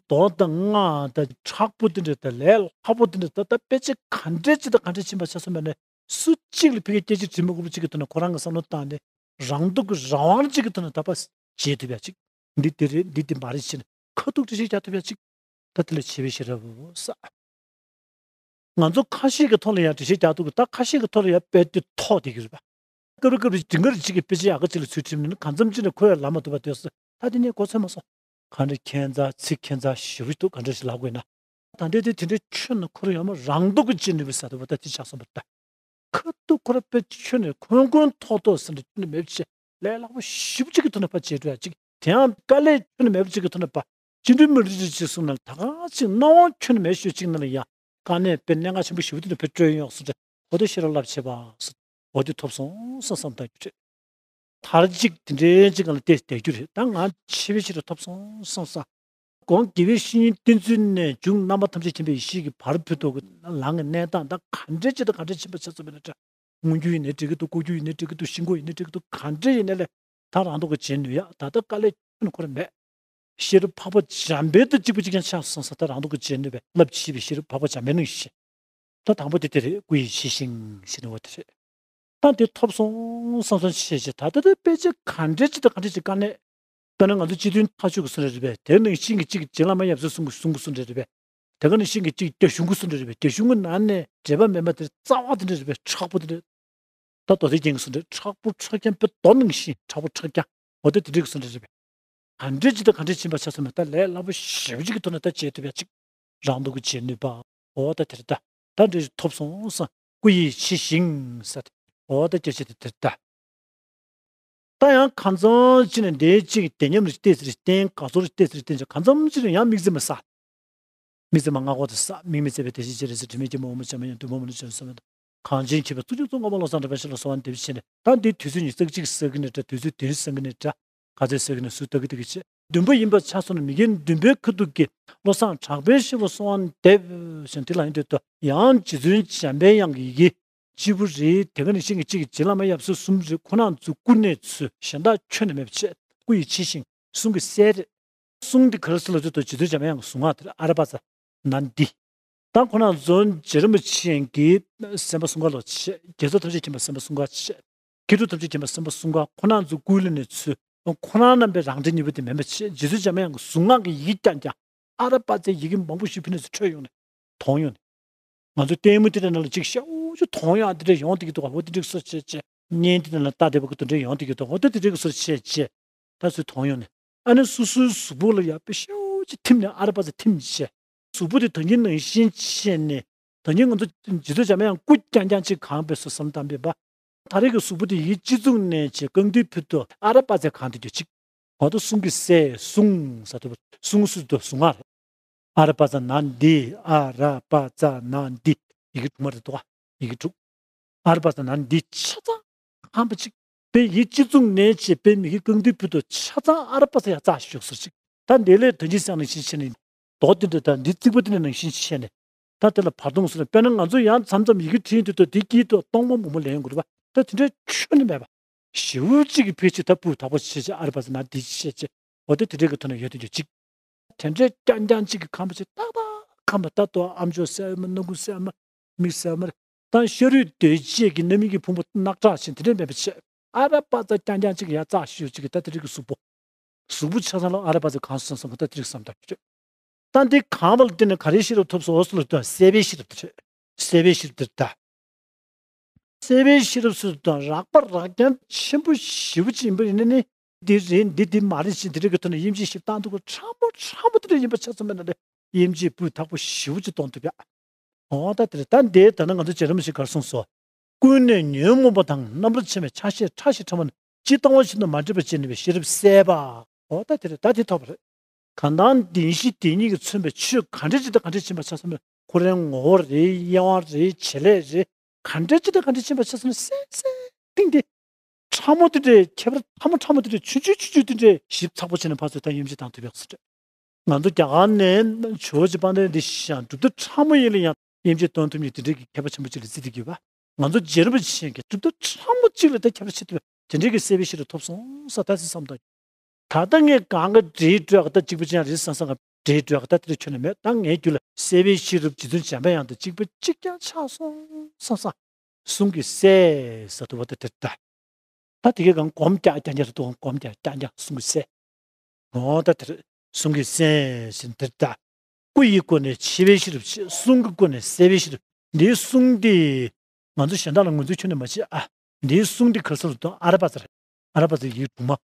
མདོ་དང་སྔགས་དང་མཁྲེགས་པོ་དེ་འདྲ་དང་ལས་སླ་པོ་དེ་འདྲ་ད་ད་དཔེ་ཆ་ག་འདྲས་ཅིག་དང་ག་འདྲས་ཕྱིན་པ་ཆ་ཚང་མེད་ནས། སུ་གཅིག་ལ་ཕ་གིའི་སྐད་ཆ་དྲིས་མི་དགོས་པ་ཅིག་གི་ཐོག་ནས་ཁོ་རང་གི་བསམ་བློ་བཏང་ནས་རང་སྟོབས་ཀྱི་རང་དབང་ཅིག་གི་ཐོག་ནས་ད་ཕར་བྱེད་ཐུབ་ཡ་ཅིག་འདི་དེ་རེད། འདི་དེ་མ་རེད་ཅེས་ནས་ཁ་ཐུག་འགྲེལ་བཤད་རྒྱག་ཐུབ་ཡ་ཅིག་ད་དེ་ལ་ཕྱི་པའི་ཤེས་རབ་ཟེར། ང་ཚོ་ཁ་ཤས་ཀྱི་ཐོག་ལ་ཡང་འགྲེལ་བཤད་རྒྱག་ཐུབ་ཀྱི། ད་ཁ་ཤས་ཀྱི་ཐོག་ལ་ཡང་དཔེ་དེ་ཐོགས་བསྡད་ཀྱི་རེད་པ། སྐབས་རེ་སྐབས་རེ་དེང་གི་རིགས་ཅིག་གི་དཔེ་ཆ་ཡག་ག་ཅིག་ལ་ཚུར་ཁྲིད་ན་གང་འཚམ་ཅིག་ནས་ཁོ་ཡང་ལམ་མ་ཐུག་པ་དེ་སོ། ད་དེ་ནས་གོ་ཚོད་མ་སོང་། ག་འདྲ་ཁྱད་མཚར་ཚིག་ཁྱད་མཚར་ཞེ་པོ་འདུག་ག་འདྲ་ཞིག་ལབ་དགོས་ན། ད་འདྲ་དེ་དེ་འདྲའི་ཁྱོན་ནས་ཁོ་རང་ཡོད་མ་རང་སྟོབས་ཀྱིས་ཕྱེ་ནུས་པའི་ཟེར་དུས་བ་ད་དེ་ཆགས་སོང་བ་ད། ཁ་ཐུག་ཁོ་རང་དཔེ་ཁྱོན་ནས་ཁོན་ཁོན་ཐོག་ཐོག་ཟེར་འདྲ་ཁྱོན་ནས་མེད་པ་བྱས། ལས་སླ་པོ་ཞེ་པོ་ཅིག་གི་ཐོག་ནས་ཕར་བྱེད་འགྲོ་ཡ་ཅིག་དེ་ཡང་དཀའ་ལས་ཁྱོན་ནས་མེད་པ་ཅིག་གི་ཐོག་ནས་ཕར་ཅི་འདྲའི་མི་འདྲ་ཅིག་ཅིག་གསུངས་ན་ད་ག་ཅིག་སྣང་བ་ཁྱོན་ནས་མེད་ཤོས་ཅིག་ནང་ལ་ཡང་དཀའ་གནད་དཔེ་གནད་འགག་ཆེན་པོ་ཞེ་པོ་དེ་འདྲ་ཕར་སྤྲོད་ཡོང་ཟེར་འདྲ། འོ་དེ་ཤེས་རབ་རླབས་ཆེ་བ་ཟེར། འོ་དེ་ཐོབ་སོང་བསམ་བསམ་བཏང་རྒྱུ་རེད། མཐར་གཅིག་དེ་འདྲའི་ཅིག་ལ་བལྟས་བསྡད་རྒྱུ་རེད། ད་ང་ཕྱི་པའི་ཤེས་རབ་ཐོབ་སོང་བསམ་བསམ། གོང་དགེ་བའི་བཤེས་གཉེན་བསྟེན་ཚུལ་ནས་འབྱུང་རྣམ་པ་ཐམས་ཅད་མཁྱེན་པའི་ཡེ་ཤེས་ཀྱི་བར་དོ་གི་ལམ་གྱི་གནས་སྟངས་ད་ག་འདྲས་ཅིག་དང་ག་འདྲས་ཕྱིན་པ་ཆ་ཚང་མེད་ན་འདྲ། མངོན་གྱུར་ཡིན་ནའི་འགྲིག་གི་འདུག་ལྐོག་གྱུར་ཡིན་ནའི་འགྲིག་གི་འདུག་ཤིང་སྒོ་ཡིན་ནའི་འགྲིག་གི་འདུག་ག་འདྲས་ཡིན་ནའི་ལས་ད་རང་སྟོབས་ཀྱིས་བྱེད་ནུས་ཡ། ད་ལྟ་དཀའ་ལས་ཁྱོན་ཁོ་རང་མེད། ཤེས་རབ་འཕགས་པ་འཇམ་དཔལ་དང་གཅིག་པ་གཅིག་རྐྱང་ཆགས་སོང་ཟེར། ད་རང་སྟོབས་ཀྱིས་བྱེད་ནུས་པའི་རླབས་ཆེ་བའི་ཤེས་རབ་འཕགས་པ་འཇམ་དཔལ་ནང་བཞིན། ད་དང་པོ་དེ་དེ་རེད། སྐུ་ཡི་ཕྱི་བཞིན་ཞེས་ནི་བ་དེ་རེད། ད་དེ་ཐོབ་སོང་བསམ་བསམ་བྱས་བྱས། ད་ལྟ་དེ་དཔེ་ཆ་ག་འདྲས་ཅིག་དང་ག་འདྲས་ཅིག་དཀའ་གནད། དཔེར་ན་ང་ཚོ་སྤྱི་དོན་མཐའ་དཔྱོད་ཀྱི་གསུང་རེ་རེད་པས། དེ་ནང་བཞིན་གྱི་གཅིག་རྗེ་བླ་མ་ཡབ་སྲས་གསུང་གི་གསུང་གི་གསུང་རེ་རེད་པས། དེ་ག་ནང་བཞིན་གྱི་གཅིག་རྒྱ་གཞུང་གི་གསུང་རེ་རེད་པས། རྒྱ་གཞུང་གི་ནང་ནས་འགྲེལ་པ་མེད་མ་དེ་རྩ་བ་དེ་འདྲ་རེད་པས། མཁྲེགས་པོ་དེ་འདྲ། ད་མདོ་སྡེ་རྒྱན་གྱི་གསུང་རེད། མཁྲེགས་པོ་མཁྲེགས་རྐྱང་དཔེ་མདོ་ནང་བཞིན་མཁྲེགས་པོ་མཁྲེགས་རྐྱང་། འོ་ད་དེ་འདྲའི་གི་གསུང་རེ་རེད་པས། ག་འདྲས་ཅིག་དང་ག་འདྲས་ཕྱིན་པ་ཆ་ཚང་མེད། ད་ལས་སླ་པོ་ཞེ་པོ་ཅིག་གི་ཐོག་ནས་ད་བྱེད་ཐུབ་ཡ་ཅིག་རང་སྟོབས་ཀྱིས་བྱེད་ནུས་པ། འོ་ད་དེ་རེད་ད། ད་འདྲ་ཞིག་ཐོབ་སོང་བསམ། སྐུ་ཡི་ཕྱི་བཞིན་ཟེར་ཏེ། འོ་ད་སྐད་ཆ་དེ་དེ་རེད་ད། ད་ཡང་གང་འཚམ་ཅིག་ནས་འདས་ཅིག་བདེ་ཉམས་རེ་བལྟས་ཟེར་བསྟན། དགའ་ཚོར་རེ་བལྟས་ཟེར་བསྟན་ཅིག་གང་འཚམ་ཅིག་ནས་ཡང་དམིགས་བརྩེ་མ་ཟ། དམིགས་བརྩེ་མ་སྔ་གོ་དེ་ས། དམིགས་མེད་བརྩེ་བའི་བདེ་གཤེགས་སྤྱན་རས་གཟིགས། དྲི་མེད་སྐྱེས་བུ་འོད་མ་འཆང་མ་ཡང་འདུན་མ་མ་ལུས་བྱང་སེམས་དང་། གངས་ཅན་མཁྱེན་པའི་གཙུག་རྒྱན་ཙོང་ཁ་པ་བློ་བཟང་གྲགས་པའི་ཞལ་ལ་གསོལ་བ་འདེབས་བྱས་ནས། ད་འདི་དུས་ཚོད་ཉི་ཤུ་རྩ་གཅིག་ཟེར་གི་ནས་འདྲ། དུས་ཚོད་བདུན་ཟེར་གི་ནས་འདྲ། ག་ཚོད་ཟེར་གི་ནས་སུ་ལྟ་གི་ལྟ་གི་བྱེད། བདུན་པ་ཡིན་པ་ཆ་སོང་ན་མི་རྒན་བདུན་པའི་ཁ་ཐུག་གི་བློ་བཟང་གྲགས་པའི་ཞལ་ལ་གསོལ་བ་འདེབས་ཞེས་འདི་ལ་ཡིན་དུས་ད་ཡང་རྗེ་བཙུན་འཇམ་པའི་དབྱངས་ཀྱི་ཡི་གེ་གཅིག་པུ་རེད། དེ་ག་ནང་བཞིན་གྱི་གཅིག་གི་རྗེ་བླ་མ་ཡབ་སྲས་གསུམ་རེད། ཁོ་རང་ཚོའི་སྐུ་གནས་ཚུལ་གཞན་དག་ཁྱོན་ནས་མེད་པ་བྱས། སྐུ་ཡི་ཕྱི་བཞིན་གསུང་གི་སྲས་རེད། གསུང་འདི་ག་རེ་ཟེར་ལབ་དུས་ད་རྗེ་བཙུན་འཇམ་དབྱངས་ཀྱི་གཟུངས་སྔགས་དེར་ཨ་ར་པ་ཙ་ན་འདི། ད་ཁོ་རང་ཚོ་རྗེ་རིན་པོ་ཆེ་གི་སེམས་དཔའ་གསུམ་ཀ་ལོ་བྱས། རྒྱལ་ཚབ་ཐམས་ཅད་མཁྱེན་པ་སེམས་དཔའ་གསུམ་ཀ་བྱས། མཁས་གྲུབ་ཐམས་ཅད་མཁྱེན་པ་སེམས་དཔའ་གསུམ་ཀ་ཁོ་རང་ཚོ་སྐུ་ལས་ནས་ཚུར་ཁོ་རང་རྣམ་པའི་རང་འདྲ་གཉིས་པོ་དེ་མིན་པ་བྱས། རྗེ་བཙུན་འཇམ་དབྱངས་ཀྱི་གཟུངས་སྔགས་ཀྱི་ཡི་གེ་རྐྱང་རྐྱང་ཨ་ར་པ་ཙའི་ཡི་གེ་མང་པོ་ཞིག་ཕི་ནས་ཚུར་འཕྲོས་ཡོང་ནས་དོང་ཡོང་ནས། ང་ཚོ་ལྟད་མོ་དེ་འདྲ་ནང་ལ་ཅིག་ཤ་འུ་ཅུ་དོང་ཡོང་དེ་འདྲ་ཡོང་དེ་གི་འདུག་ག་འོ་དེ་འདྲ་གི་བཟོ་བྱས་བྱས། བརྙན་དེ་འདྲ་ལ་ལྟ་བསྡད་པ་གི་དེ་འདྲ་ཡོང་དེ་གི་འདུག་འོ་ད་དེ་འདྲ་གི་བཟོ་བྱས་བྱས། ད་ཚུར་དོང་ཡོང་ནས། ཨ་ནི་སོ་སོའི་གཟུགས་པོ་ལ་ཡ་དཔེ་ཤ་འུ་ཅུ་ཐིམ་ནས་ཨ་ར་པ་ཙ་ཐིམ་བྱས། གཟུགས་པོ་དེ་ད་གིན་ནང་བཞིན་བྱས་ནས། ད་གིན་ང་ཚོ་རྗེ་བཙུན་འཇམ་དབྱངས་སྐུ་རྐྱང་རྐྱང་ཅིག་གང་བས་སོ་བསམ་བཏང་བས་པ། ད་རེས་ཀྱི་གཟུགས་པོ་དེ་ཡི་གེ་གཅིག་མཚུངས་ནས་བྱས་རྐང་མཐིལ་ཕུད་དུ་ཨ་ར་པ་ཙ་གང་དེ་རྒྱུ་གཅིག་འོ་ད་གསུང་གི་སྲས་གསུང་ཟེར་དུས་གསུང་ཟེར་དུས་གཟུངས་སྔགས་རེད། ཨ་ར་པ་ཙ་ན་འདི། ཨ་ར་པ་ཙ་ན་འདི། ཡི་གེ་དྲུག་མ་རེད་དོ། ཡི་གེ་དྲུག་ཨ་ར་པ་ཙ་ན་འདི་ཆ་ཚང་ཁམས་པ་ཅིག་དཔེ་ཡི་གེ་གཅིག་མཚུངས་ནས་བྱས་དཔེ་མི་གི་རྐང་མཐིལ་ཕུད་དུ་ཆ་ཚང་ཨ་ར་པ་ཙ་ཡ་ཙག་ཞུགས་ཟེར་ཅིག་ད་འདི་ལས་ད་གིན་སང་ནང་བཞིན་བྱས་ནས་རྡོ་དེ་འདྲ་དང་འདི་རྩིག་པ་དེ་འདྲ་ནང་བཞིན་བྱས་ནས། ད་དེ་ལ་བར་སྟོང་ཟེར་ན། དཔེར་ན་ང་ཚོ་ཡང་མཚམས་མཚམས་ཡི་གེ་བྲིས་དུས་ད་འདི་དཀྱིལ་དུ་སྟོང་པ་མང་པོ་ལེན་དགོས་རེད་པ། ད་དེ་འདྲའི་ཁྱོན་ནས་མེད་པ། ཞེ་པོ་ཅིག་གི་ཕལ་ཆེར་ད་སྤུས་དག་པོ་བྱས་བྱས་ཨ་ར་པ་ཙ་ན་འདི་བྱས་བྱས། འོ་ད་དེ་འདྲའི་གི་ཐོག་ནས་ཡོད་དུ་འགྱོ་ཅིག་དེ་འདྲའི་རྐྱང་རྐྱང་ཅིག་གི་ཁམས་པ་ཅིག་ཏག་ཏག་ཁམས་པ་ད་ལྟོ་ཨ་མཆོག་གསལ་མ། སྣ་ཁུང་གསལ་མ། མིག་གསལ་མ་རེད། ད་ཤ་རུས་གདོས་བཅས་ཀྱི་རྣམ་སྨིན་གྱི་ཕུང་པོ་རྣག་ཁྲག་ཅན་དེ་འདྲའི་མེད་པ་བྱས། ཨ་ར་པ་ཙ་རྐྱང་རྐྱང་ཅིག་ཡ་ཙག་ཤོས་ཅིག་གི་ད་དེ་འདྲའི་གི་གཟུགས་པོ། གཟུགས་པོ་ཆ་ཚང་ལ་ཨ་ར་པ་ཙ་གང་སོང་སོང་གི་ད་དེ་རིགས་བསམ་ཐག་ཆོད། ད་འདི་གང་བ་ལ་བརྟེན་ནས་ག་རེའི་ཤེས་རབ་ཐོབ་སོང་ཟེར་ལབ་དུས་སྲེད་པའི་ཤེས་རབ་དེ་རེད། སྲེད་པའི་ཤེས་རབ་དེ་རེད་ད། སྲེད་པའི་ཤེས་རབ་ཟེར་དུས་རགས་པ་རགས་རྐྱང་ཆེན་པོ་ཞེ་པོ་ཅིག་ཡིན་པ་ཡིན་ན་ནི། འདི་རེད་འདི་འདི་མ་རེད་ཞེས་འདི་རིགས་ཀྱི་ཐོག་ནས་དབྱེ་འབྱེད་ཞིབ་བཏང་ཐུབ་པ་ཕྲ་མོ་ཕྲ་མོ་དེ་འདྲ་ཡིན་པ་ཆ་ཚང་མེད་ན་ལས་དབྱེ་འབྱེད་སྤུས་དག་པོ་ཞེ་པོ་ཅིག་གཏོང་ཐུབ་ཡ། འོ་ད་དེ་རེད། ད་འདི་ད་ནང་ང་ཚོ་རྗེ་རིན་པོ་ཆེས་ག་རེ་གསུངས་སོ། ཀུན་ནས་ཉོན་མོངས་པ་དང་རྣམ་པར་ཕྱེ་བའི་ཆ་ཤས་ཕྲ་ཞིང་ཕྲ་མོ་ནི་ཇི་ལྟ་བ་བཞིན་དུ་མ་འདྲེས་པར་བྱས་ནུས་པའི་ཤེས་རབ་གསལ་བ། འོ་ད་དེ་རེད། ད་དེ་ཐོབ་པ་རེད། གང་དག་བདེན་བཞི་དེ་ཉིད་ཀྱིས་མཚོན་པའི་ཆོས་ག་འདྲ་ཅིག་དང་ག་འདྲ་ཕྱིན་པ་ཆ་ཚང་མས་ཁོ་རའི་ངོ་བོ་རེད། དབྱེ་བ་རེད། བྱེད་ལས་རེད། ག་འདྲ་ཅིག་དང་ག་འདྲ་ཕྱིན་པ་ཆ་ཚང་མས་གསལ་གསལ་ཏིང་ཏིང་། ཕྲ་མོ་དེ་འདྲའི་ཁྱད་པར་ཕྲ་མོ་ཕྲ་མོ་དེ་འདྲའི་ཆུང་ཆུང་ཆུང་ཆུང་དེ་འདྲའི་ཞིབ་ཚགས་པོ་བྱས་ནས་ཕར་ཚུར་ད་དབྱེ་འབྱེད་བཏང་ཐུབ་ཡག་ཟེར། ང་ཚོ་རྒྱ་གར་ནས་ཇོ་བོ་རྗེ་དཔལ་ལྡན་འདས་ཀྱིས་ཀྱང་གྲུབ་མཐའ་ཕྲ་མོ་ཡིན་ལ་ཡང་དབྱེ་འབྱེད་གཏོང་ཐུབ་མཁན་དེ་འདྲའི་གི་མཁས་པ་ཆེན་པོ་ཅིག་ལ་བརྩི་བསྡད་ཀྱི་ཡོད་པ། ང་ཚོ་རྗེ་རིན་པོ་ཆེ་གིས་གྲུབ་མཐའ་ཕྲ་མོ་གཅིག་ལ་ད་ཁྱད་པར་ཕྱེ་ཐུབ་པའི་དེ་འདྲའི་གི་གསལ་བའི་ཤེས་རབ་ཐོབ་སོང་ས་ད་སྲིད་བསམ་དང་། ད་ལྟ་ངས་གང་ག་འདྲེས་སྤྲོད་ག་ད་གཅིག་པ་ཅན་རེད་བསམ་བསམ་ག་འདྲེས་སྤྲོད་ག་ད་དེ་འདྲ་ཁྱོན་ནས་མེད། ད་ངའི་རྒྱུད་ལ་གསལ་བའི་ཤེས་རབ་རྗེ་བཙུན་འཇམ་པའི་དབྱངས་དང་གཅིག་པ་གཅིག་རྐྱང་ཆགས་སོང་བསམ་བསམ། གསུང་གི་སྲས་ཟེར་དུ་བ་ད་དེ་ལྟ། ད་དེ་གའི་གང་སྒོམ་རྒྱག་རྒྱག་རྒྱག་རེད་དོ། སྒོམ་རྒྱག་རྒྱག་རྒྱག་གསུང་གི་སྲས། འོ་ད་དེར་གསུང་གི་སྲས་ཟེར་འདིར་ད། སྐུ་ཡི་སྒོ་ནས་ཕྱེ་བའི་ཤེས་རབ་ཕྱེ། གསུང་གི་སྒོ་ནས་གསལ་བའི་ཤེས་རབ། འདིའི་གསུང་དེ་ང་ཚོ་གཞན་དག་ལ་ངོས་འཛིན་ཁྱོན་ནས་མ་བྱེད་ཨ། འདིའི་གསུང་དེ་ག་རེ་ཟེར་དང་ཨ་ར་པ་ཙ་རེད། ཨ་ར་པ་ཙ་ཡིག་དྲུག་མ།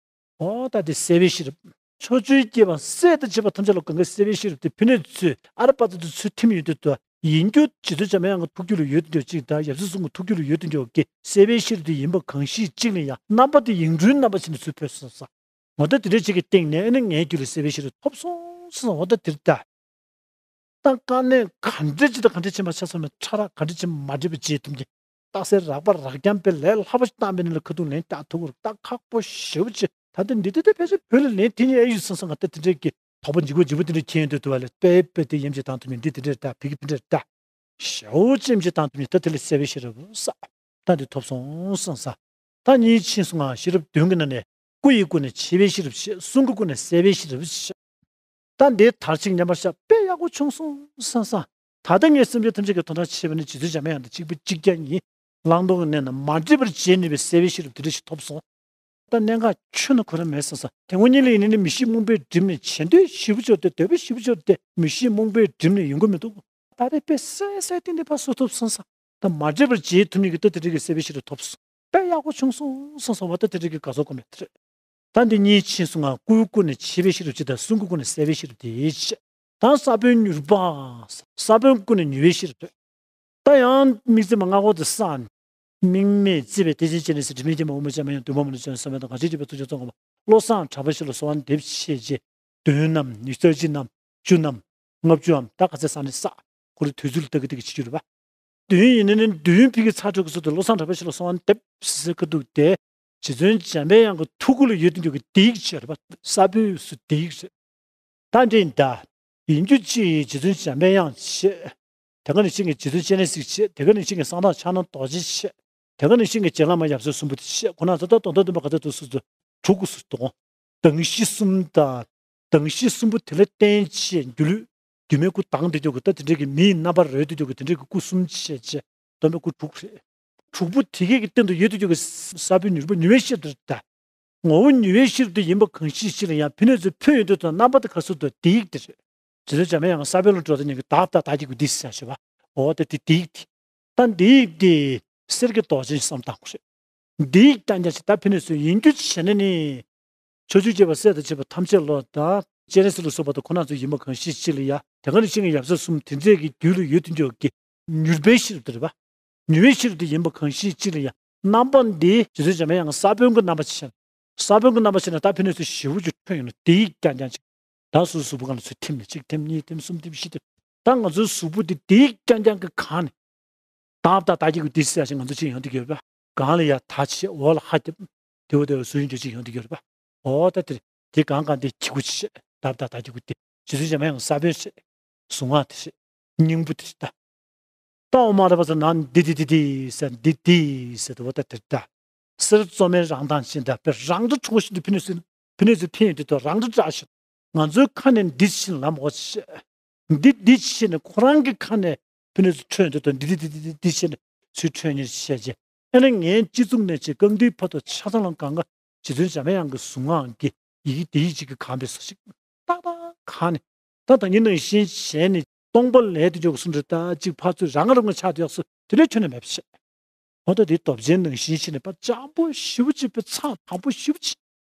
འོ་ད་དེ་གསལ་བའི་ཤེས་རབ། ཕྱོགས་བཅུའི་སྐྱེ་བ་སྲས་དང་བཅས་པ་ཐམས་ཅད་ལ་གང་གི་གསལ་བའི་ཤེས་རབ་དེ་ཕི་ནས་ཚུར་ཨ་ར་པ་ཙ་དུ་ཚུར་ཐིམ་ཡོད་དུས་དུ། ཡིན་རྒྱུ་རྗེ་བཙུན་འཇམ་པའི་དབྱངས་ཀྱི་ཐུགས་རྒྱུད་ལ་ཡོད་དུ་འགྱོ་གཅིག་དང་ཡབ་སྲས་གསུམ་གྱི་ཐུགས་རྒྱུད་ལ་ཡོད་དུ་འགྱོ་གི་གསལ་བའི་ཤེས་རབ་དེ་ཡིན་པ་གང་ཞིག་གཅིག་ལ་ཡང་རྣམ་པ་དེ་ཡིག་འབྲུའི་རྣམ་པ་ཅན་དུ་ཚུར་འཕོས་སོང་ས། འོ་ད་དེ་འདྲ་ཅིག་གི་སྟེང་ནས་ཨ་ནི་ངའི་རྒྱུད་ལ་གསལ་བའི་ཤེས་རབ་ཐོབ་སོང་ཟེར། འོ་ད་དེར་ལྟ། ད་དཀའ་གནད་ག་འདྲ་ཅིག་དང་ག་འདྲ་ཕྱིན་པ་ཆ་ཚང་མ་ཕྲ་རགས་ག་འདྲ་ཅིག་མ་འདྲེས་པ་བྱེད་ཐུབ་མཁན། རྟགས་གསལ་རགས་པ་རགས་རྐྱང་པའི་ལས་སླ་པོ་ཞིག་བཏང་པའི་ནང་ལ་ཁ་ཐུག་ལན་རྒྱག་ཐུབ་ཀྱི་རེད། ད་ཁག་པོ་ཞེ་པོ་ཅིག་ད་ལྟ་འདི་ལྟ་སྟེ་ཕལ་ཆེར་བོད་ལ་ལན་དེ་ཉིད་ཨེ་ཡོད་བསམ་བསམ་ང་ད་དེ་འདྲའི་གི་དོགས་པ་འཇིགས་པ་འཇིགས་པ་དེ་འདྲ་ཁྱེར་ཡོང་དུས་དུ་བ་ལས་དཔེ་དཔེ་དེ་ཡེམ་ཅིག་བཏང་ཐུབ་མཁན་འདི་དེ་འདྲར་ལྟ། བི་གི་དེ་འདྲར་ལྟ། ཞའོ་ཅེམ་ཅིག་བཏང་ཐུབ་མཁན་ད་དེ་ལས་གསལ་བའི་ཤེས་རབ་ས། ད་འདི་ཐོབ་སོང་བསམ་ས། ད་གཉིས་ཕྱིན་སོང་ང་། ཤེས་རབ་བདུན་གྱི་ནང་ནས་སྐུ་ཡི་སྒོ་ནས་ཕྱེ་བའི་ཤེས་རབ་ཕྱེ། གསུང་གི་སྒོ་ནས་གསལ་བའི་ཤེས་རབ་ཕྱེ། ད་འདི་དར་ཅིག་མཉམ་པར་བཞག་དཔེ་ཡག་པོ་བྱུང་སོང་བསམ་ས། ད་ལྟ་ངས་སེམས་ཅན་ཐམས་ཅད་ཀྱི་དོན་དག་བྱེད་པ་ནི་རྗེ་བཙུན་འཇམ་པའི་དབྱངས་དང་གཅིག་པ་གཅིག་རྐྱང་ཡིན། བླང་དོར་གྱི་གནས་རྣམས་མ་འདྲེས་པར་བྱེད་ནུས་པའི་གསལ་བའི་ཤེས་རབ་དེ་འདྲ་ཞིག་ཐོབ་སོང་། ད་གནད་འགག་ཁྱོན་ནས་ཁོ་རང་མེད་བསམ་ས། དེ་སྔོན་ཉིད་ལ་ཡིན་ནི་མི་ཤེས་རྨོངས་པས་བསྒྲིབས་ནས་བྱེད་འདོད་ཞེ་པོ་ཅིག་ཡོད་དེ། འདོད་པ་ཞེ་པོ་ཅིག་ཡོད་དེ། མི་ཤེས་རྨོངས་པས་བསྒྲིབས་ནས་ཡོང་གི་མི་འདུག་ད་རེས་དཔེ་གསལ་གསལ་ཏིང་ཏིང་ཕར་བཟོ་ཐུབ་སོང་ས། ད་མ་འདྲེས་པར་བྱེད་ཐུབ་ནི་གི་ད་དེ་རིགས་ཀྱི་གསལ་བའི་ཤེས་རབ་ཐོབ་སོང་། དཔེ་ཡག་པོ་བྱུང་སོང་བསམ་ས། འོ་ད་དེ་རིགས་ཀྱི་དགའ་ཚོར་སྒོམ་ཡོད་དེ་རེད། ད་འདི་གཉིས་ཕྱིན་སོང་ང་། སྐུའི་སྒོ་ནས་ཕྱེ་བའི་ཤེས་རབ་ཅིག་དང་གསུང་གི་སྒོ་ནས་གསལ་བའི་ཤེས་རབ་དེ་ཅིག་ད་ས་བོན་མྱུར་བ། ས་བོན་སྒོ་ནས་མྱུར་བའི་ཤེས་རབ་རེད། ད་ཡང་དམིགས་བརྩེ་མ་སྔ་གོ་དུ་སངས། དམིགས་མེད་བརྩེ་བའི་གཏེར་ཆེན་སྤྱན་རས་གཟིགས། དྲི་མེད་མཁྱེན་པ་དབུ་མ་འཇམ་དབྱངས། འདུས་མ་བྱས་ལ་སོགས་པ་བསམ་ཡས་དང་གང་ཞིག་འདུས་པའི་ཐུགས་རྗེ་ཚོགས་ངོ་མ། བློ་བཟང་གྲགས་པ་ཞིག་ལ་གསོལ་བ་འདེབས་ཞེས་བྱས། བདུན་ནམ་ཉི་ཤུ་རྩ་གཅིག་ནམ་བཅུ་ནམ་ལྔ་བཅུའམ་ད་ག་ཚད་བསགས་ནས་བསགས། ཁོ་རའི་དུས་ཚོད་ལ་ལྟ་གི་ལྟ་གི་བྱེད་རྒྱུ་རེད་པ། བདུན་ཡིན་ན་ནི་བདུན་ཕ་གི་ཚར་འགྲོ་གི་ཚོད་དུ་བློ་བཟང་གྲགས་པ་ཞིག་ལ་གསོལ་བ་འདེབས་ཟེར་ཁ་ཐུག་དེ། རྗེ་བཙུན་འཇམ་པའི་དབྱངས་ཀྱི་ཐུགས་ཁུར་ལ་ཡོད་དུ་འགྱོ་གི་དེ་ཡིག་བྱས་རེད་པ། ས་བོན་སུ་དེ་ཡིག་རེད། ད་འདི་ཡིན་ད། ཡིན་རྒྱུ་གཅིག་རྗེ་བཙུན་འཇམ་པའི་དབྱངས་བྱས། དེ་ག་ནང་བཞིན་གྱི་རྗེ་བཙུན་སྤྱན་རས་གཟིགས་བྱས། དེ་ག་ནང་བཞིན་གྱི་གསང་བདག་ཕྱག་ན་རྡོ་རྗེ་བྱས། དེ་ག་ནང་བཞིན་གྱི་རྗེ་བླ་མ་ཡབ་སྲས་གསུམ་པོ་དེ་བྱས། ཁོ་ན་ཚོ་ད་དོན་དམ་བདེན་པ་ག་ཚོད་འདུག་སུ་ཚོ་དྲུག་གོ་སུ་དོན། གདངས་གཞི་གསུམ་དང་། གདངས་གཞི་གསུམ་པོ་དེ་ལ་བརྟེན་བྱས་སྒྱུ་ལུས། སྒྱུ་མའི་སྐུ་ལྡང་དུ་འཇུག་གི་ད་དེ་འདྲའི་གི་མིའི་རྣམ་པར་རོལ་དུ་འཇུག་གི་དེ་འདྲའི་གི་སྐུ་གསུམ་བྱས་བྱས། སྟོན་པའི་སྐུ་དྲུག་རེད། དྲུག་པོ་དེ་གའི་གི་སྟེང་དུ་ཡོད་དུ་འཇུག་གི་ས་བོན་མྱུར་བ་མྱུར་བའི་ཤེས་རབ་དེ་རེད་ད། ངོ་བོ་མྱུར་བའི་ཤེས་རབ་དེ་ཡིན་པ་གང་ཞིག་ཅིག་ལ་ཡང་ཕན་ནུས་ཚུལ་ཕན་ཡོན་དུ་དང་རྣམ་པ་དེ་ག་སུ་དུ་དེ་ཡིག་དེ་རེད། རྗེ་བཙུན་འཇམ་པའི་དབྱངས་ས་བོན་ལ་འགྲོ་དང་ཉིད་ཀྱི་བདག་དང་བདག་གི་སྐུ་དེ་ཟེར་ཞེས་པ། འོ་ད་དེ་དེ་ཡིག་དེ། ད་དེ་ཡིག་དེ་གསེར་གྱི་མདོག་ཅན་བསམ་བཏང་དགོས་རེད། འདི་ཡིག་རྐྱང་རྐྱང་ཞིག་ད་ཕན་ནུས་ཚུལ་ཡིན་རྒྱུ་བྱས་ན་ནི། ཕྱོགས་བཅུའི་སྐྱེ་བ་སྲས་དང་བཅས་པ་ཐམས་ཅད་ལོ་ད། སྤྱན་རས་གཟིགས་ལ་སོགས་པ་དང་ཁོ་ན་ཚོ་ཡིན་པ་གང་ཞིག་ཅིག་ལ་ཡ། དེ་ག་ནང་བཞིན་གྱི་ཡབ་སྲས་གསུམ་དེ་འདྲས་ཀྱི་རྒྱུད་ལ་ཡོད་དུ་འཇུག་གི་མྱུར་བའི་ཤེས་རབ་དེ་རེད་པ། མྱུར་བའི་ཤེས་རབ་དེ་ཡིན་པ་གང་ཞིག་ཅིག་ལ་ཡ། རྣམ་པ་འདི་རྗེ་བཙུན་འཇམ་པའི་དབྱངས་ས་བོན་གྱི་རྣམ་པ་ཅིག་བྱས་ན། ས་བོན་གྱི་རྣམ་པ་ཅིག་ན་ད་ཕན་ནུས་ཚུལ་ཞེ་པོ་ཅིག་ཐོན་ཡོང་ན་དེ་ཡིག་རྐྱང་རྐྱང་ཅིག་ད་སོ་སོ་གཟུགས་པོ་སྒང་ལ་ཚུར་ཐིམ་ནས་གཅིག་ཐིམ་གཉིས་ཐིམ་གསུམ་ཐིམ་བཞི་ཐིམ། ད་ང་ཚོའི་གཟུགས་པོ་འདི་དེ་ཡིག་རྐྱང་རྐྱང་གི་སྒང་ནས། བདག་དང་བདག་གི་སྐུ་དེ་ཟེར་ཞིག་ང་ཚོ་ཅིག་ཡོང་དུ་ཡོད་པ། སྒང་ལ་ཡ་ད་ཆེ་འོག་ལ་ཧ་རྒྱབ། དེ་འོ་དེ་འོ་སུ་ཡིན་རྒྱུ་ཅིག་ཡོང་དུ་ཡོད་པ། འོ་ད་དེ་དེ་གང་གང་དེ་གི་སྐུ་ཆེ། བདག་དང་བདག་གི་སྐུ་དེ་རྗེ་བཙུན་འཇམ་དབྱངས་ས་བོན་ཆེ། གཟུངས་སྔགས་དེ་ཆེ། སྙིང་པོ་དེ་ད། ཏའོ་མ་ར་པ་ཟེར་ན་འདི་འདི་འདི་འདི་ཟེར་འདི་འདི་ཟེར་དུ་འོ་ད་དེ་ད། གསེར་བཙོ་མའི་རང་མདངས་ཅན་ད་དཔེ་རང་འདྲ་ཁྲོ་བོ་ཞིག་འདི་ཕི་ནས་སུ་ཕི་ནས་སུ་ཕི་ཡོང་དུས་ད་རང་འདྲ་བཀྲ་ཤིས། ང་ཚོའི་ཁ་ནས་འདི་ཕྱིན་ལམ་འོ་ཆེ། འདི་འདི་ཕྱིན་ནས་ཁོ་རང་གི་ཁ་ནས་ཕི་ནས་ཚུར་ཐོན་དུས་དང་འདི་འདི་འདི་འདི་འདི་ཕྱིན་ནས་ཚུར་ཐོན་ཉེར་བཤད་ཅེས། ཨེ་ན་ངའི་སྤྱི་གཙུག་ནས་ཅེས་རྐང་མཐིལ་བར་དུ་ཆ་ཚང་ལ་གང་ག་རྗེ་བཙུན་འཇམ་དབྱངས་ཀྱི་གཟུངས་སྔགས་ཀྱི་ཡི་གེ་དེ་ཡིག་གཅིག་གིས་གང་བས་སོ་ཞིག་ཏག་ཏག་གང་ནས་ད་ད་ཉིན་ནང་བཞིན་བྱས་ནས་སྟོང་པ་ལས་དུ་འཇོག་གསུམ་རེ་ད་གཅིག་ཕར་ཚུར་རང་རང་ཆགས་དུ་ཡག་སོ་དེ་ལས་ཁྱོན་ནས་མེད་པ་བཤད། འོ་ད་དེ་སྟོབས་ཆེན་ནང་བཞིན་བྱས་ནས་པ་སྤྱང་པོ་ཞེ་པོ་ཅིག་པའི་ཚང་དང་པོ་ཞེ་པོ་ཅིག་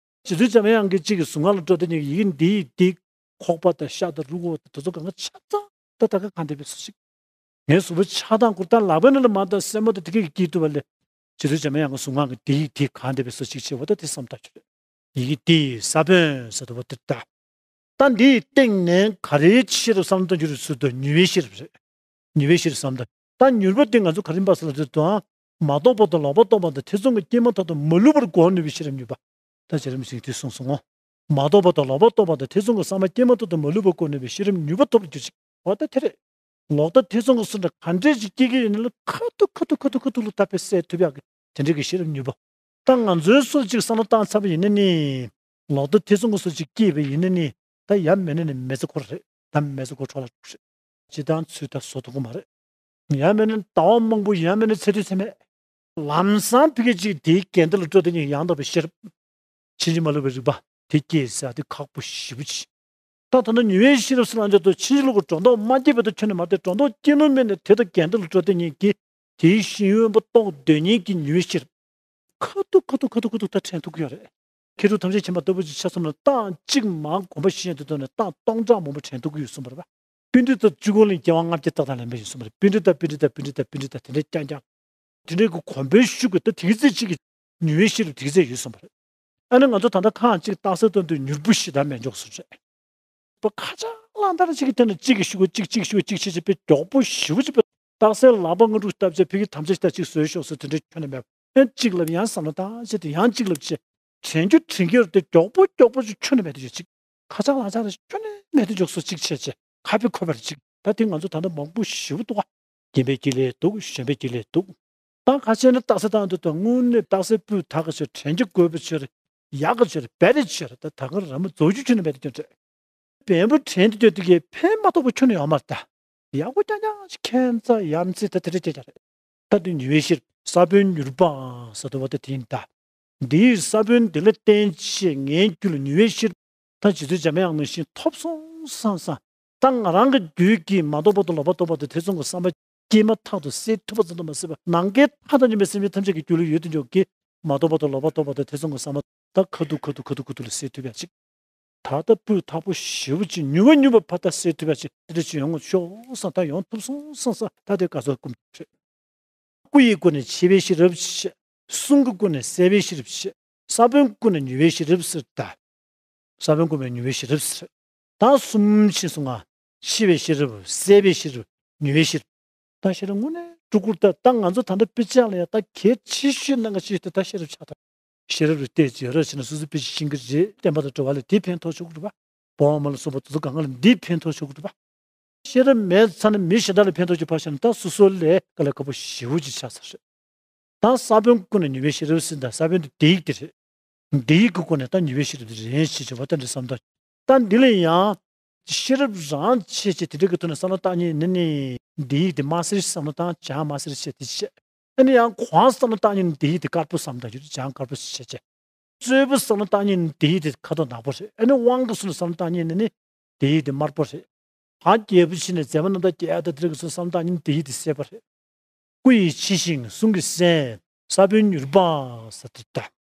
རྗེ་བཙུན་འཇམ་དབྱངས་ཀྱི་གཅིག་གི་གཟུངས་སྔགས་ལ་འགྲོ་དེ་ཉིད་ཀྱི་ཡི་གེ་འདི་ཡི་འདི་ཁོག་པ་དང་ཤ་དང་རུས་ཁོག་དང་དེ་ཚོ་གང་ག་ཆ་ཚང་ད་ད་ག་གང་བདེ་བའི་སུ་ཞིག་ངའི་གཟུགས་པོ་ཆགས་སྡང་སྐུར་སྟངས་ལག་པའི་ནང་ལ་མ་དང་སེན་མོ་དང་དེ་གས་ཀྱིས་བསྐྱེད་ཐུབ་པ་ལས། རྗེ་བཙུན་འཇམ་དབྱངས་ཀྱི་གཟུངས་སྔགས་ཀྱི་དེ་ཡི་དེ་གང་བདེ་བའི་སུ་ཞིག་ཆེ་བ་ད་དེ་བསམ་ཐག་ཆོད་རེད། ཡི་གེ་དེ་ས་བོན་ཟེར་དུ་བ་དེ་ལྟ། ད་འདིའི་སྟེང་ནས་ག་རེའི་ཤེས་རབ་བསམ་བློ་གཏོང་རྒྱུ་རེད་ཟེར་དུས་མྱུར་བའི་ཤེས་རབ་རེད། མྱུར་བའི་ཤེས་རབ་བསམ་བློ། ད་མྱུར་བ་དེ་ང་ཚོ་ག་རེ་ཡིན་པ་ཟེར་ལ་དེ་དང་མ་རྟོགས་པ་དང་ལོག་པར་རྟོག་པ་དང་ཐེ་ཚོམ་གྱི་སྐྱེས་མ་ཐག་ཏུ་མ་ལུས་པར་གོ་ནུས་པའི་ཤེས་རབ་མྱུར་བ། ད་རྗེ་རིན་པོ་ཆེས་དེ་གསུངས་སོང་ངོ་། མ་རྟོགས་པ་དང་ལོག་པར་རྟོག་པ་དང་ཐེ་ཚོམ་གྱི་བསམ་པ་སྐྱེས་མ་ཐག་ཏུ་མ་ལུས་པར་གོ་ནུས་པའི་ཤེས་རབ་མྱུར་བ་ཐོབ་རྒྱུ་ཞིག་འོ་ད་དེ་རེད། ལོག་ལྟ་ཐེ་ཚོམ་གྱི་སུ་འདྲ་ག་འདྲས་ཅིག་སྐྱེ་གི་ཡིན་ན་ལ་ཁ་ཐུག་ཁ་ཐུག་ཁ་ཐུག་ཁ་ཐུག་ལ་ད་དཔེ་སེལ་ཐུབ་ཡག་གི་དེ་འདྲས་ཀྱི་ཤེས་རབ་མྱུར་བ། ད་ང་ཚོའི་སུ་ཅིག་བསམ་བློ་བཏང་ཚར་བ་ཡིན་ན་ནི། ལོག་ལྟ་ཐེ་ཚོམ་གྱི་སུ་ཅིག་སྐྱེས་པ་ཡིན་ན་ནི། ད་ཡ་མེད་ན་ནི་མེ་ཚ་འཁོར་རེད། ད་མེ་ཚ་འཁོར་འཕྲོ་བརླག་འགྲོ་རེད། སྤྱིར་བཏང་ཚུལ་ད་བཟོ་ཐུབ་ཀྱི་མ་རེད། ཡ་མེད་ན་ཟླ་བ་མང་པོ་ཡ་མེད་ན་ཚེ་དུས་ཚེ་མེད། ལམ་སང་ཕ་གི་ཅིག་དེའི་འགལ་ཟླ་ལ་སྤྲོ་དེ་ཉིད་ཡང་དག་པའི་ཤེས་རབ། ཕྱིན་ཅི་མ་ལོག་པའི་རིག་པ་དེ་སྐྱེས་ཟེར་དེ་ཁག་པོ་ཞེ་པོ་ཅིག་ད་ད་ནི་མྱུར་བའི་ཤེས་རབ་ཟེར་ལ་འཇོག་ཏུ་ཕྱིན་ཅི་ལོག་གི་སྒྲོ་འདོགས་མ་སྐྱེས་པ་དང་ཁྱོན་ནས་མ་བལྟས་སྒྲོ་འདོགས་སྐྱེས་ནོ་མེད་ནས་དེ་དང་འགལ་ཟླ་ལ་སྤྲོ་དེ་ཉིད་ཀྱིས་དེའི་ཤེས་ཡོན་པ་རྟོགས་འདོད་མཁན་གྱི་མྱུར་བའི་ཤེས་རབ། ཁ་ཐུག་ཁ་ཐུག་ཁ་ཐུག་ཁ་ཐུག་ད་དྲན་ཐུབ་ཀྱི་ཡོད་རེད། མཁས་གྲུབ་ཐམས་ཅད་མཁྱེན་པ་ལྟ་བུ་ཅིག་ཆ་བསམ་ན་རྟགས་གཅིག་མ་གོམས་པ་ཤེས་ཡོན་དུ་བཏོན་ནས་རྟགས་སྟོང་ཕྲག་མང་པོ་དྲན་ཐུབ་ཀྱི་ཡོད་གསུངས་པ་རེད་པ། པཎྜི་ཏ་བཅུ་དགུ་ལ་སྐྱེ་བ་ལྔ་བརྒྱ་ཏག་ཏག་ལེན་པ་ཡིན་གསུངས་པ་རེད། པཎྜི་ཏ་པཎྜི་ཏ་པཎྜི་ཏ་པཎྜི་ཏ་དེ་འདྲའི་རྐྱང་རྐྱང་། དེ་འདྲའི་གི་གོམས་པའི་ཤུགས་ཀྱིས་ད་དེ་གི་ཚེ་གཅིག་གི་མྱུར་བའི་ཤེས་རབ་དེ་གི་ཚེ་ཡོད་གསུངས་པ་རེད། ཨ་ནི་ང་ཚོ་ད་ལྟ་ཁ་གཅིག་རྟགས་གསལ་སྟོན་དུས་མྱུར་པོ་ཞེ་དྲག་མེད་འཇོག་སུ་རེད། པ་ཁ་ཆག་ལང་དར་གཅིག་གི་སྟེང་ན་གཅིག་གི་ཤུགས་གཅིག་གཅིག་ཤུགས་གཅིག་ཆེ་ཆེ་པའི་མགྱོགས་པོ་ཞེ་པོ་ཅིག་པའི་རྟགས་གསལ་ལག་པ་ལྔ་དྲུག་བཏབ་བྱས་ཕ་གི་དམ་བཅའ་ཞིག་ད་གཅིག་བཟོས་ཤོག་ཟེར་དེ་འདྲའི་ཁྱོན་ནས་མེད་པ། ཡང་གཅིག་ལབ་ཡང་བསམ་བློ་བཏང་བྱས་ཏེ་ཡང་གཅིག་ལབ་བྱས། དྲན་རྒྱུ་དྲན་རྒྱུར་དེ་མགྱོགས་པོ་མགྱོགས་པོ་ཅིག་ཁྱོན་ནས་མེད་དུ་ཡོད་ཅིག་ཁ་ཆག་ལང་ཆག་རེ་ཁྱོན་ནས་མེད་དུ་འཇོག་སུ་གཅིག་བྱས་བྱས་ཁ་ཕྱིར་འཁོར་བ་རེ་གཅིག་ད་དེ་ང་ཚོ་ད་ལྟ་མང་པོ་ཞེ་པོ་འདུག་ག་རྒན་པའི་དཀྱིལ་ལས་སྡུག་གཞོན་པའི་དཀྱིལ་ལས་སྡུག་ད་ཁ་ཆེ་ན་རྟགས་གསལ་བཏང་དུས་དང་དངོས་གནས་རྟགས་གསལ་སྤུས་དག་གི་ཕྱིར་དྲན་རྒྱུ་དགོས་པའི་ཕྱིར། ཡག་གི་ཕྱིར་བེ་རི་ཕྱིར་ད་ད་ག་ར་མི་རྫོགས་རྒྱུ་ཁྱོན་ནས་མེད་དུ་ཀྱང་འདྲ། བེམ་པོ་དྲན་དུ་སྐྱོད་དུས་ཀྱི་ཕན་མ་ཐོགས་པ་ཁྱོན་ནས་ཡོད་མ་རེད་ད། ཡག་པོ་རྐྱང་རྐྱང་ཞིག་ཁྱད་མཚར་ཡ་མཚན་ད་དེ་འདྲ་སྐྱེ་རྒྱུ་རེད། ད་དེ་མྱུར་བའི་ཤེས་རབ་ས་བོན་མྱུར་བ་ཟེར་དུ་བ་ད་དེ་ཡིན་ད། འདིའི་ས་བོན་འདི་ལ་བརྟེན་བྱས་ངའི་རྒྱུད་ལ་མྱུར་བའི་ཤེས་རབ་ད་རྗེ་བཙུན་འཇམ་དབྱངས་ནང་བཞིན་ཐོབ་སོང་བསམ་བསམ། ད་ང་རང་གི་རྒྱུད་ཀྱི་མ་རྟོགས་པ་དང་ལོག་པར་རྟོག་པ་དང་ཐེ་ཚོམ་གྱི་བསམ་པ་སྐྱེས་མ་ཐག་ཏུ་སེལ་ཐུབ་པ་ཙམ་དུ་མ་ཟད་པར་ནམ་མཁའི་མཐའ་དང་མཉམ་པའི་སེམས་ཅན་ཐམས་ཅད་ཀྱི་རྒྱུད་ལ་ཡོད་དུ་འཇོག་གི་མ་རྟོགས་པ་དང་ལོག་པར་རྟོག་པ་དང་ཐེ་ཚོམ་གྱི་བསམ་པ་ད་ཁ་ཐུག་ཁ་ཐུག་ཁ་ཐུག་ཁ་ཐུག་ལ་སེལ་ཐུབ་ཡ་ཅིག་ད་ལྟ་སྤུས་དག་པོ་ཞེ་པོ་ཅིག་མྱུར་བ་མྱུར་བ་ཕར་ལྟ་སེལ་ཐུབ་ཡ་ཅིག་དེ་འདྲ་ཅིག་ཡོང་ངོ་ཤོག་བསམ་ད་ཡོང་ཐུབ་སོང་བསམ་བསམ་ད་དེ་ག་ཚོད་སྐུ་མདུན་རེད། སྐུ་ཡི་སྒོ་ནས་ཕྱི་བའི་ཤེས་རབ་ཕྱི། གསུང་གི་སྒོ་ནས་གསལ་བའི་ཤེས་རབ་ཕྱི། ས་བོན་སྐུ་ནས་མྱུར་བའི་ཤེས་རབ་ཟེར་ད། ས་བོན་སྐུ་ནས་མྱུར་བའི་ཤེས་རབ་ཟེར། ད་གསུམ་ཕྱིན་སོང་ང་། ཕྱི་བའི་ཤེས་རབ་གསལ་བའི་ཤེས་རབ་མྱུར་བའི་ཤེས་རབ། ད་ཤེས་རབ་དངོས་གནས་སྤྲུལ་སྐུར་ད་ད་ང་ཚོ་ད་ལྟ་དཔེ་ཆ་ལ་ཡང་ད་གལ་ཆེ་ཤོས་གནད་འགག་ཆེ་ཤོས་དེ་ད་ཤེས་རབ་ཆགས་ད། ཤེས་རབ་རེ་བལྟས་ཀྱི་ཡོད་ར་བྱས་ན་སོ་སོའི་དཔེ་ཆ་ཤེས་ཀྱི་རེད་བསྟན་པ་དང་འབྲེལ་བ་ལ་དེ་ཕན་ཐོགས་ཆོག་གི་རེད་པ། འབངས་མ་ལ་སོགས་པ་དེ་ཚོ་གང་ག་ལ་འདི་ཕན་ཐོགས་ཆོག་གི་རེད་པ། ཤེས་རབ་མེད་ཚར་ན་མི་གཞན་དག་ལ་ཕན་ཐོགས་ཀྱི་ཕར་བཞག་ན་ད་སོ་སོ་ལས་དཀའ་ལས་ཁག་པོ་ཞེ་པོ་ཅིག་ཆགས་ཚར་རེད། ད་ས་བོན་ཀུན་ནས་མྱུར་བའི་ཤེས་རབ་ཟེར་ད་ས་བོན་དེ་བསྡུ་ཡིག་དེ་རེད། བསྡུ་ཡིག་གི་སྒོ་ནས་ད་མྱུར་བའི་ཤེས་རབ་དེ་རེད་ཞེས་བྱ་བ་ད་འདི་བསམ་ད། ད་འདི་ལ་ཡང་ཤེས་རབ་རང་ཆེ་ཆེ་དེ་འདྲ་གི་ཐོག་ནས་བསམ་བློ་བཏང་ཉིན་ནི་ནི་བསྡུ་ཡིག་དེ་དམར་སེར་བསམ་བློ་བཏང་བྱང་དམར་སེར་ཆེ་དེ་ཆེ། ཨ་ནི་ཡང་གོང་བསམ་བློ་བཏང་ཉིན་ནི་བསྡུ་ཡིག་དེ་དཀར་པོ་བསམ་བཏང་རྒྱུ་བྱང་དཀར་པོ་ཆེ་ཆེ། རྩོལ་བ་བསམ་བློ་བཏང་ཉིན་ནི་བསྡུ་ཡིག་དེ་ཁ་དོག་ནག་པོ་རེད། ཨ་ནི་དབང་གི་སོ་ནས་བསམ་བློ་བཏང་ཉིན་ནི་ནི་བསྡུ་ཡིག་དེ་དམར་པོ་རེད། གང་རྒྱས་པོ་ཕྱིན་ནས་མཛད་པ་རྣམ་དག་རྒྱས་ཡ་ད་དེ་རིགས་སུ་བསམ་བཏང་ཉིན་དེ་ཡིད་དེ་གསལ་པ་རེད། སྐུ་ཡི་ཕྱི་བཞིན་གསུང་གི་གསན། ས་བོན་མྱུར་བ་ཟེར་དེ་ལྟ།